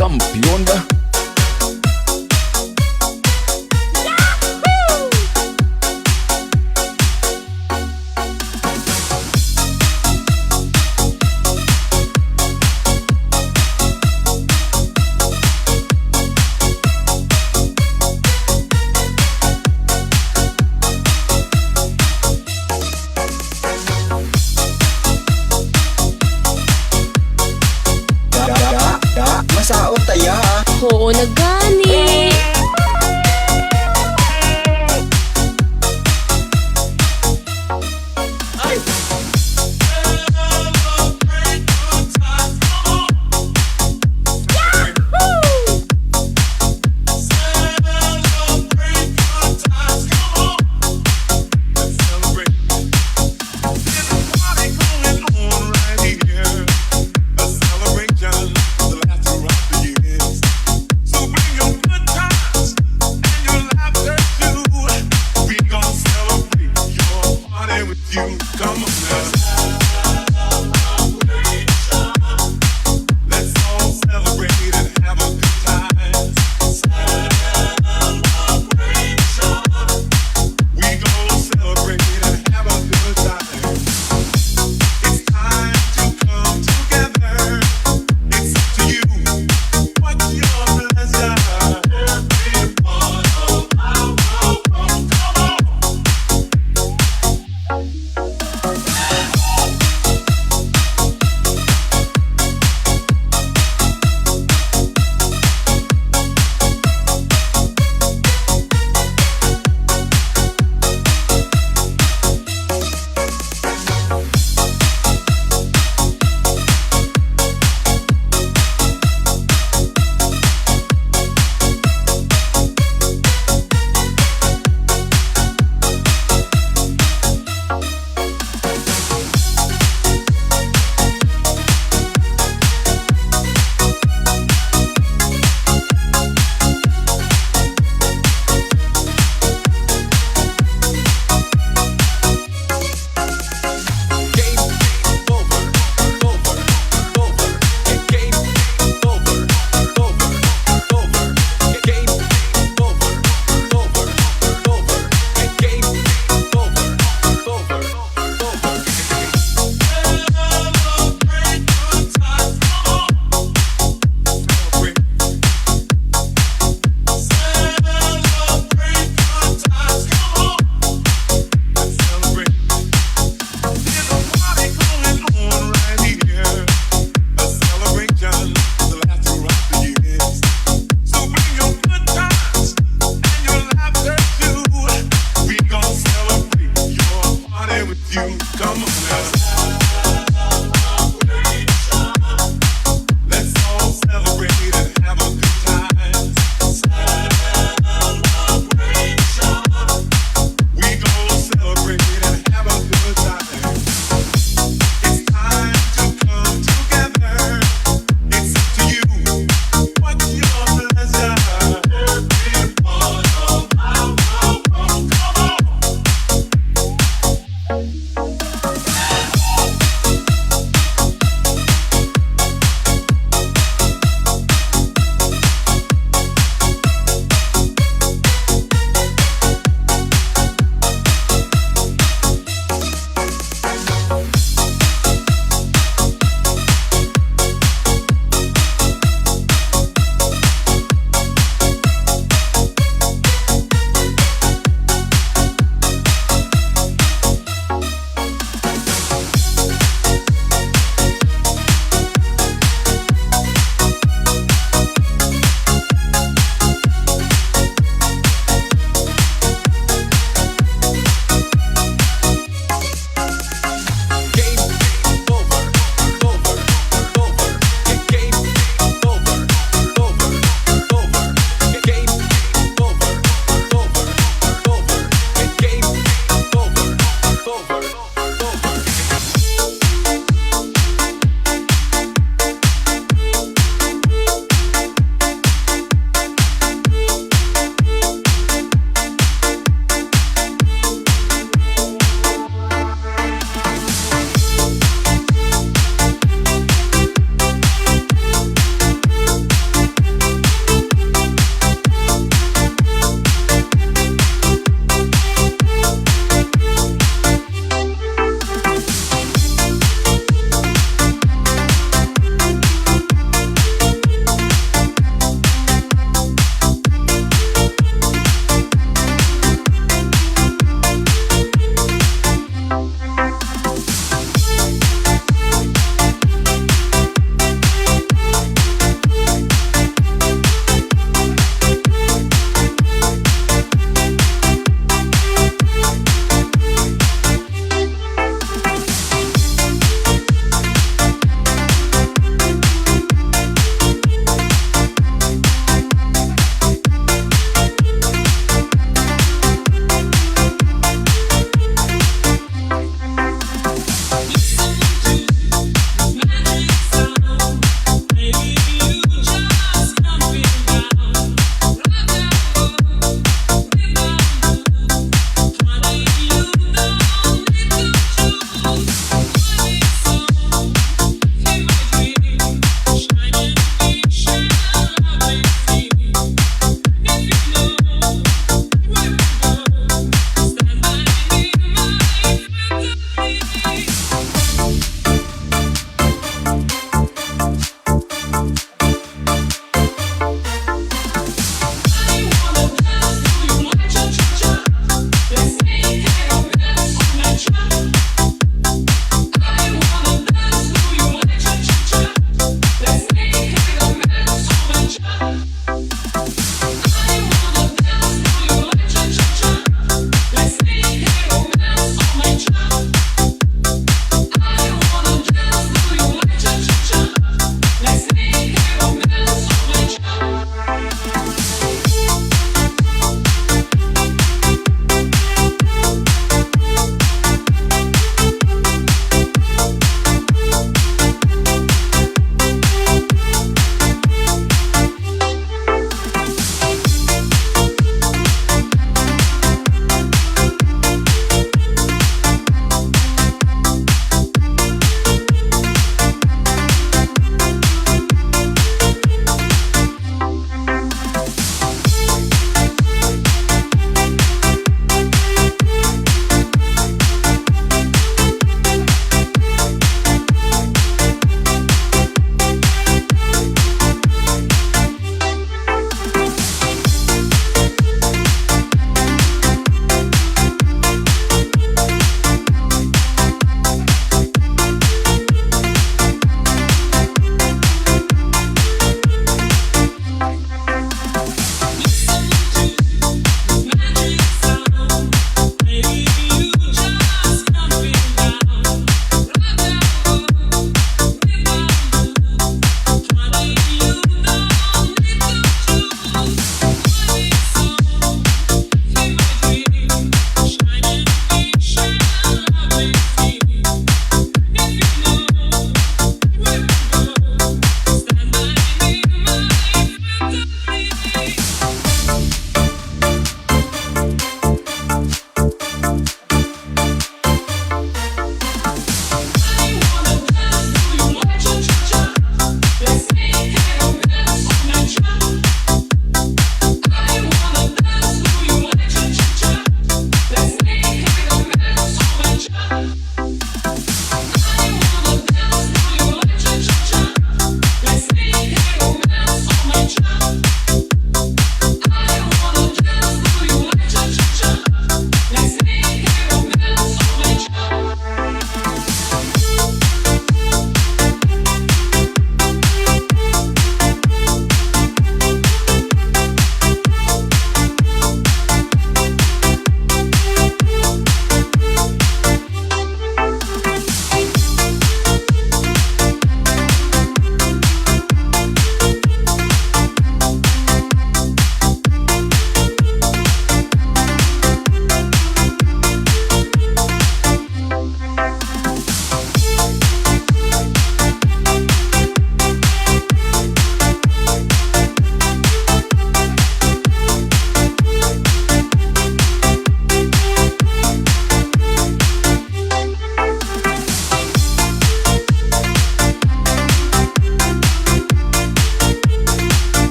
Kampiyon ba? Da, da, da, masaot ta ya. Oo na gani. Ay!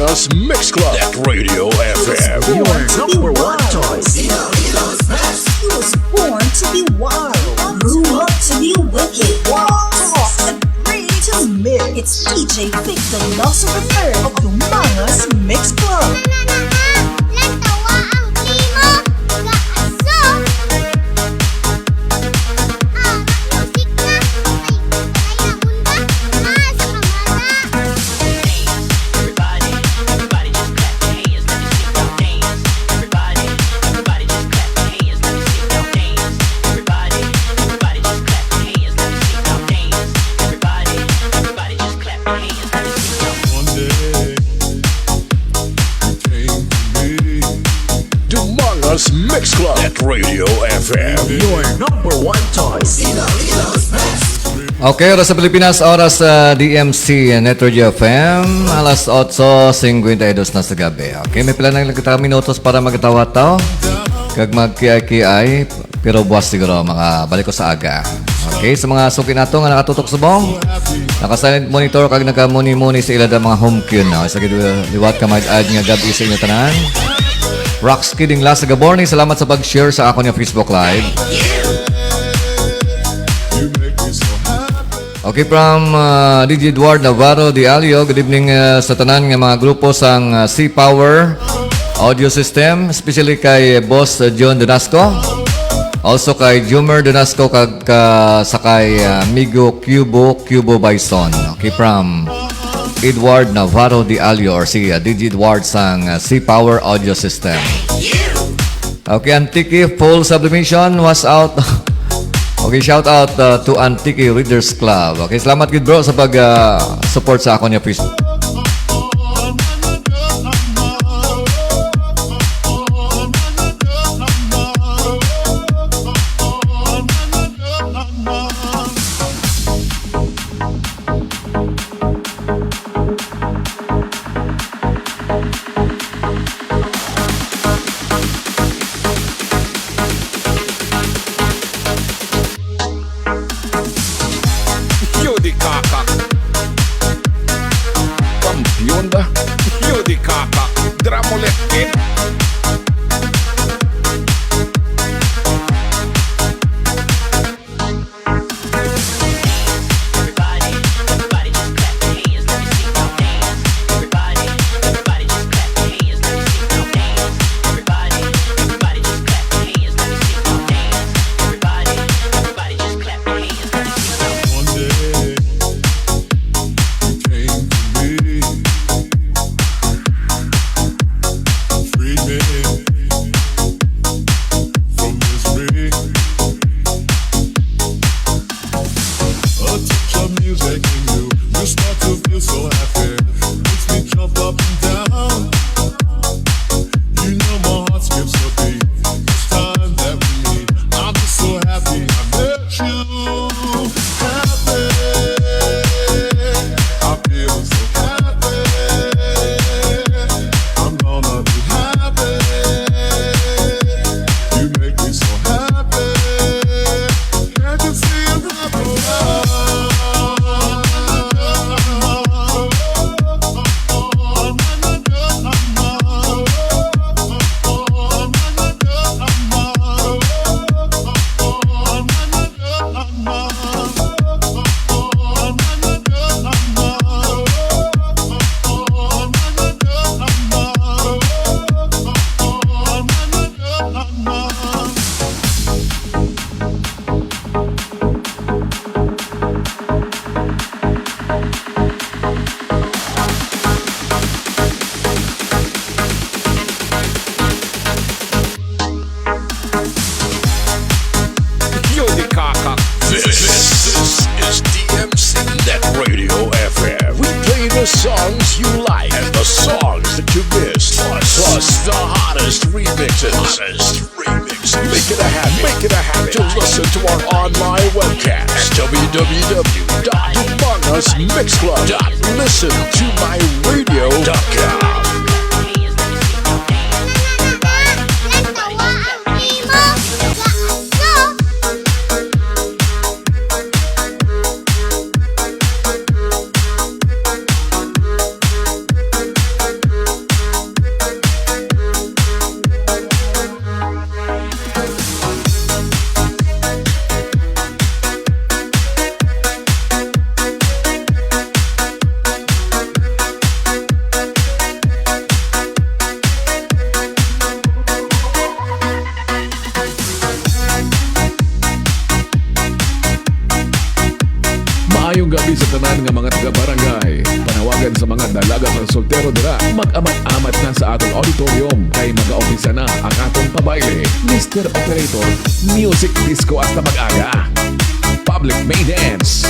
Us Mix Club at Radio F M. Your number one choice. He was born to be wild, grew up to be wicked. Toss the gray to mid. It's D J Victor Nelson the third of Dumangas Mix Club. Dumangas Mix Club at Radio F M. Your number one choice. Okay, oras sa Pilipinas, oras sa D M C Net Radio F M, alas otso singkwenta y dos na sa gabi. Okay, may pila na lang kita minutos para magkatawa-tawa kag magkiay-kiay, pero buwas siguro makabalik ko sa aga. Okay, sa mga suki nato nga nakatutok subong, naka-silent monitor kag nakamuni-muni sa ila ang mga homkin, no? Sa gid-, liwat ka may ad nga gab-i sa inyo tanan. Rox Kidding Las Gaborni, salamat sa pag-share sa akon nga Facebook Live. Okay, from, uh, D J Edward Navarro de Alio, good evening, uh, sa tanan nga mga grupo sang, uh, Sea Power Audio System, especially kay Boss, uh, John Donasco, also kay Jumer Donasco, kag, uh, sa kay, uh, amigo Cubo, Cubo Bison. Okay, from Edward Navarro de Alio, or si, uh, D J Edward sang, uh, Sea Power Audio System. Okay, Antique Full Sublimation was out. Okay, shout out, uh, to Antique Readers Club. Okay, salamat gid, bro, sa pag, uh, support sa akon nga Facebook. Yo di kaka. Kampiyon ba? Yo di kaka. Drama ulit, kid. One day you came to me. Free me from misery. A touch of music in you, you start to feel so happy. Makes me jump up and down. You know my heart skips a beat. This time that we meet, I'm just so happy I met you. Happy. I feel so happy. I'm gonna be happy. You make me so happy. Can't you see I'm happy? Yo di kaka. This, this is D M C Net Radio F M. We play the songs you like and the songs that you missed. Plus, plus the hottest remixes. Hottest remixes. Make it a habit. Make it a habit to listen to our online webcast at W W W dot dumangas mix club dot listen to my radio dot com. Sa mga dalaga kag soltero dira, mag-amat-amat na sa aton auditorium kay mag-aumpisa na ang aton pabayle. Mister Operator, music disco hasta mag-aga. Public may dance.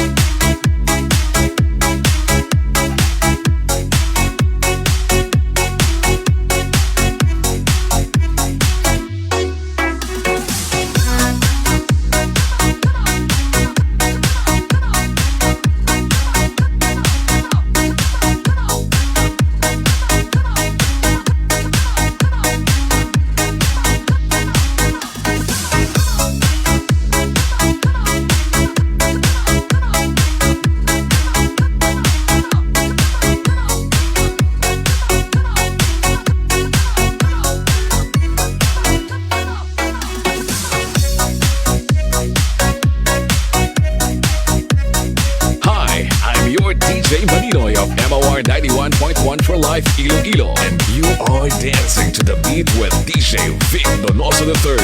Hi, I'm your D J Maninoy of M O R ninety-one point one for Life Iloilo, and you are dancing to the beat with D J Vic Donoso the third.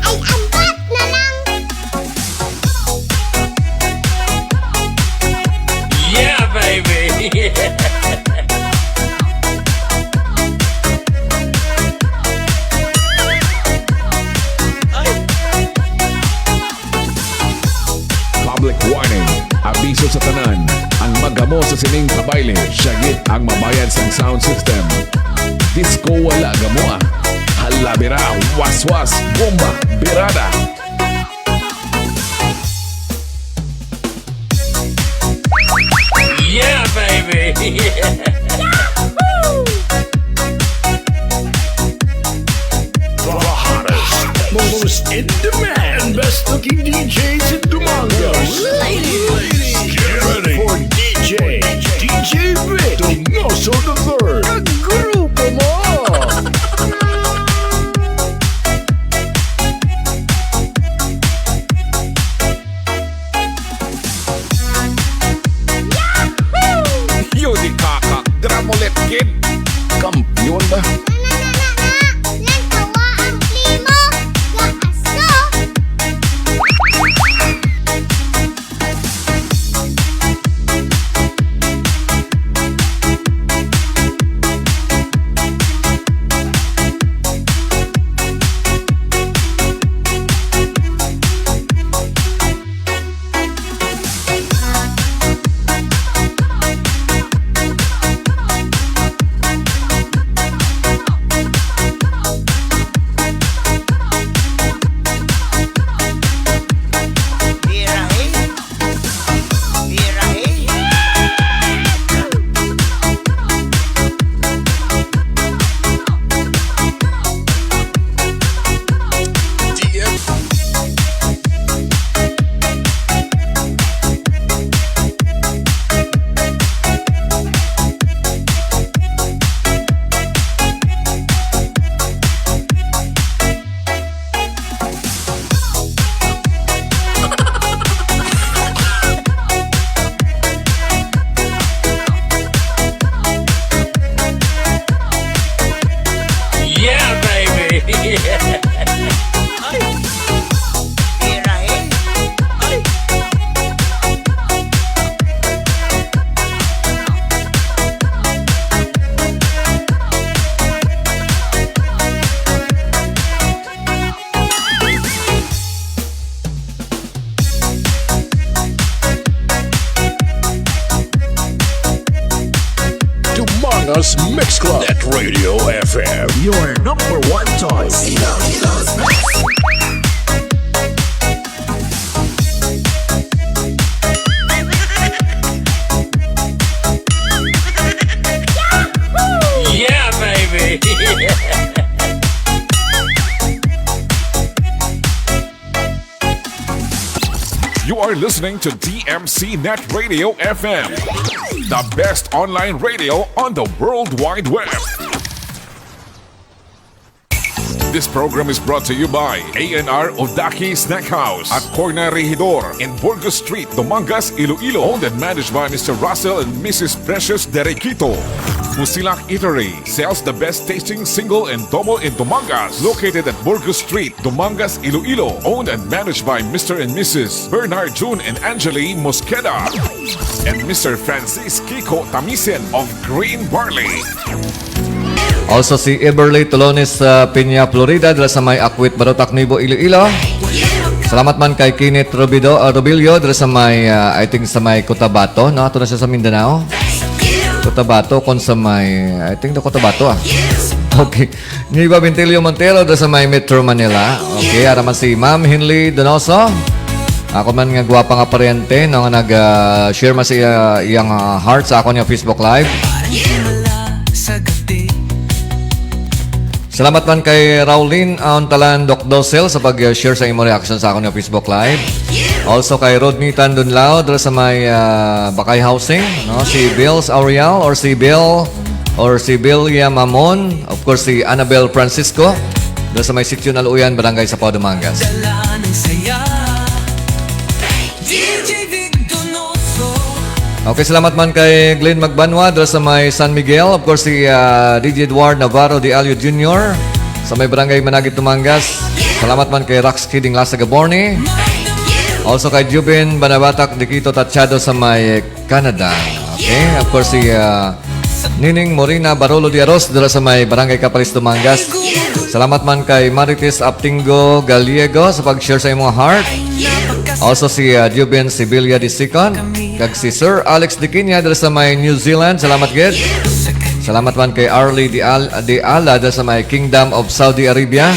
Ay, ambat na lang! Yeah, baby! Public warning. Abiso sa tanan. Ang maggamo sa sining kabayle, siya gid ang mabayad sang sound system. Disco wala gamoa. Hala bira, waswas, bomba, birada. Yeah, baby! The hottest, most in demand, and best looking D Js in Dumangas. Ladies, get ready for D J, D J Vic Donoso the third. Ang grupo mo! Yahoo! Yudi kaka, gramulit kid. Kampiyon ba? Na, na, na, na, na. Nagtawa ang primo. Gaaso. Yeah, baby! Ay! Pira, eh? Ay! Dumangas Mix Club at Radio F M, your number one choice. Yeah, baby! You are listening to D M C Net Radio F M, the best online radio on the World Wide Web. This program is brought to you by A N R Odaki Snack House at Corner Regidor in Burgos Street, Dumangas, Iloilo. Owned and managed by Mister Russell and Missus Precious Derequito. Musilak Eatery sells the best tasting single and double in Dumangas. Located at Burgos Street, Dumangas, Iloilo. Owned and managed by Mister and Missus Bernard June and Angeli Mosqueda and Mister Francis Kiko Tamisen of Green Barley. Also si Everly Tolones sa Peña, Florida, dira sa may Akwit, Barotac, Nuevo Iloilo. Salamat man kay Kenneth Rubido, uh, Rubillo, dira sa may, uh, I think sa may Cotabato, no? Ato na siya sa Mindanao. Cotabato, kon sa may, I think the Cotabato, ah. Okay. Niva Vintilio Montero, dira sa may Metro Manila. Okay, ara man si Ma'am Hinley Donoso. Ako man nga gwapa nga paryente, no, nga nag, ah, share man sa iya, iyang, ah, heart sa akon nga Facebook Live. Salamat man kay Raulin Auntalan Doc Dosel sa pag-share sa imo reaction sa akon nga Facebook Live. Also kay Rodney Tandunlao dira sa may, ah, Bakay Housing, no? Si Bills Aurial or si Bill or si Bill Yamamon. Of course, si Annabel Francisco dira sa may Sitio Naluyan, Barangay Sapaw, Dumangas. Okay, salamat man kay Glenn Magbanwa dira sa may San Miguel. Of course, si, ah, D J Edward Navarro de Alio Junior sa may Barangay Managit, Dumangas. Salamat man kay Rax Kidding Lasa Gaborni. Also kay Jubin Banabatak Dikito Tachado sa may Canada. Okay, of course, si, ah, Nining Morina Barolo de Aros dira sa may Barangay Capalis, Dumangas. Salamat man kay Marites Aptingo Gallego sa pag-share sa imong heart. Also si, ah, Juben Sibilia the second, kag si Sir Alex Diquinia dira sa may New Zealand. Salamat gid. Salamat man kay Arlie Di Al-, Di Ala dira sa may Kingdom of Saudi Arabia.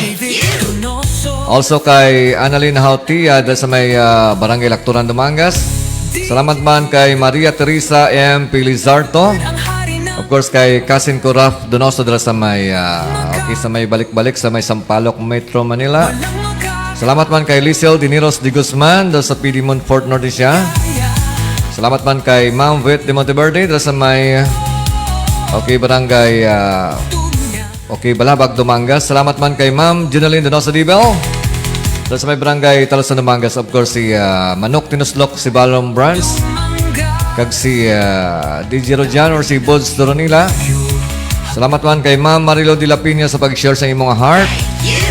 Also kay Annalyn Hautia dira sa may, ah, Barangay Lactoran, Dumangas. Salamat man kay Maria Teresa M Pilizarto. Of course, kay Cousin ko Raf Donoso dira sa may, ah, okay, sa may balik-balik sa may Sampaloc, Metro Manila. Salamat man kay Lisel Diniros de Guzman dira sa Piedmont, Fort Norte siya. Salamat man kay Ma'am Vet de Monteverde dira sa may, okay, Barangay, ah, okay, Balabag, Dumangas. Salamat man kay Ma'am Junalyn Donoso Dibel. Dira sa may Barangay Talusan, Dumangas, of course, si, ah, Manok Tinuslok, si Balong Brands, kag si, ah, D J Rojan or si Bods Doronila. Salamat man kay Ma'am Marilo de la Piña sa pag-share sa imong heart.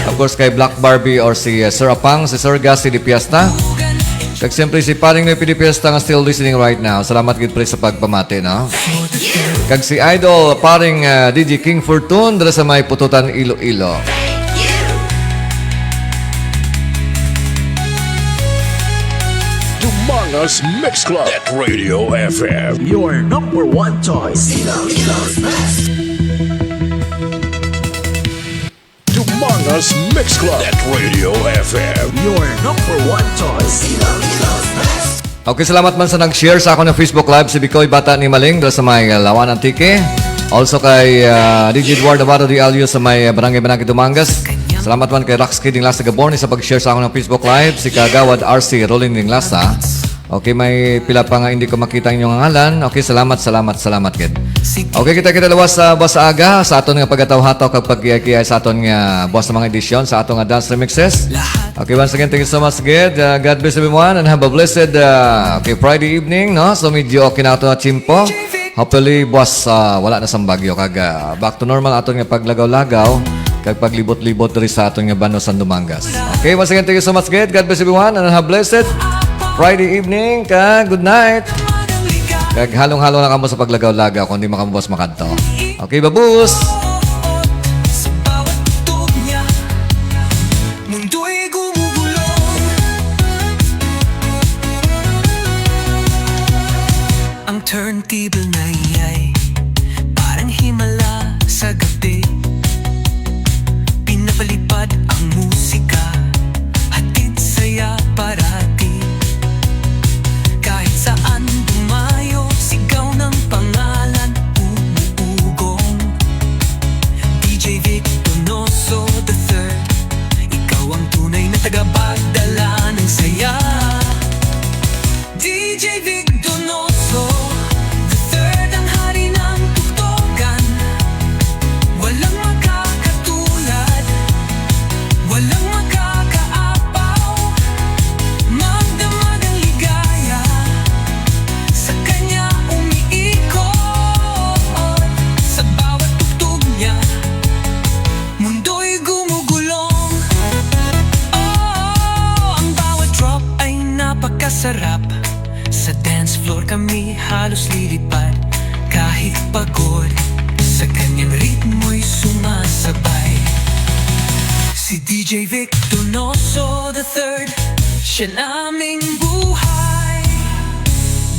Of course, kay Black Barbie or si, ah, Sir Apang, si Sir Gas, si Di Fiesta. Kag siyempre si Paring Noy P D Fiesta nga still listening right now. Salamat gid, pre, sa pagpamati, no? Kag si Idol, Paring, ah, D J King Fortune, dira sa may Pututan, Iloilo. Dumangas Mix Club at Radio F M. Your number one choice. Iloilo's best. Dumangas Mix Club at Radio F M. Your number one choice. Iloilo's best. Okay, salamat man sa nag-share sa akon nga Facebook Live, si Bicoy Bata ni Maling, dira sa may, uh, Lawan, Antique. Also kay, uh, D J Eduardo Navarro de Alio sa may, uh, Barangay Managit, Dumangas. Salamat man kay Rax Kid Dinglasa Gaborni sa pag-share sa akon nga Facebook Live, si Kagawad R C Rolling Dinglasa. Okay, may pila pa nga hindi ko makita ang inyong ngalan. Okay, salamat, salamat, salamat gid. Okay, kita-kita lawas sa buwas sa aga sa aton nga pagataw-hataw kag pagkiyay-kiyay sa aton nga buwas sa mga edisyon sa aton nga dance remixes. Okay, once again, thank you so much gid. Uh, God bless everyone and have a blessed, uh, okay, Friday evening, no? So medyo okay na ato na tiyempo. Hopefully, buwas, ah, wala na sang bagyo kag, ah, back to normal aton nga paglagaw-lagaw kag paglibot-libot diri sa aton nga banwa sang Dumangas. Okay, once again, thank you so much gid. God bless everyone and have a blessed Friday evening kag good night. Kag halong-halong na kamo sa paglagaw-lagaw kung di makabuwas makadto. Okay, babus! Mundo'y gumugulo. Ang turntable nga'y parang himala sa gabi. Pinapalipad ang musika, hatid saya parati. Kahit saan dumayo, sigaw ng pangalan, umuugong. D J Vic Donoso the third, ikaw ang tunay na tagapagdala ng saya. D J Vic Donoso the third. D J Vic Donoso the third, siya naming buhay.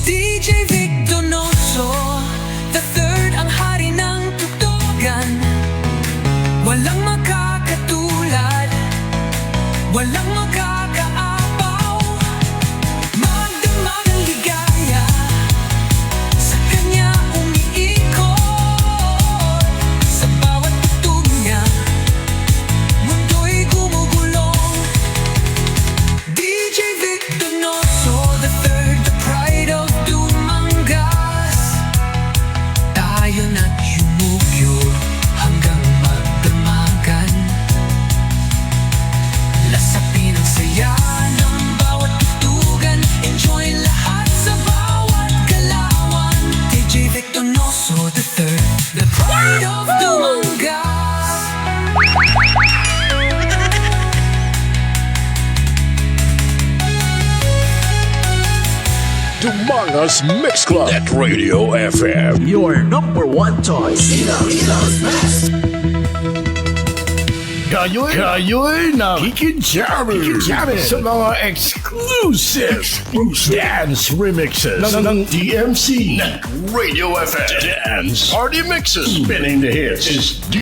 D J Vic Donoso the third, ang hari ng tukdogan. Walang makakatulad, walang makakaapaw. Magdamag ang ligaya, sa kanya umiikot. Sa bawat tugtog niya, mundo'y gumugulong. D J Vic Donoso the third, the pride of Dumangas. Tayo na't yumugyog hanggang magdamagan. Lasapin ang saya ng bawat tutugan. Enjoy lahat sa bawat galawan. D J Vic Donoso the third, the pride of Dumangas. Dumangas Mix Club at Radio F M. Your number one choice. Iloilo's best. Kayo'y, kayo'y nakikijamming, nakikijamming sa mga exclusive, exclusive dance remixes ng, ng D M C. Ng Radio F M Dance Party Mixes. Spinning the hits is D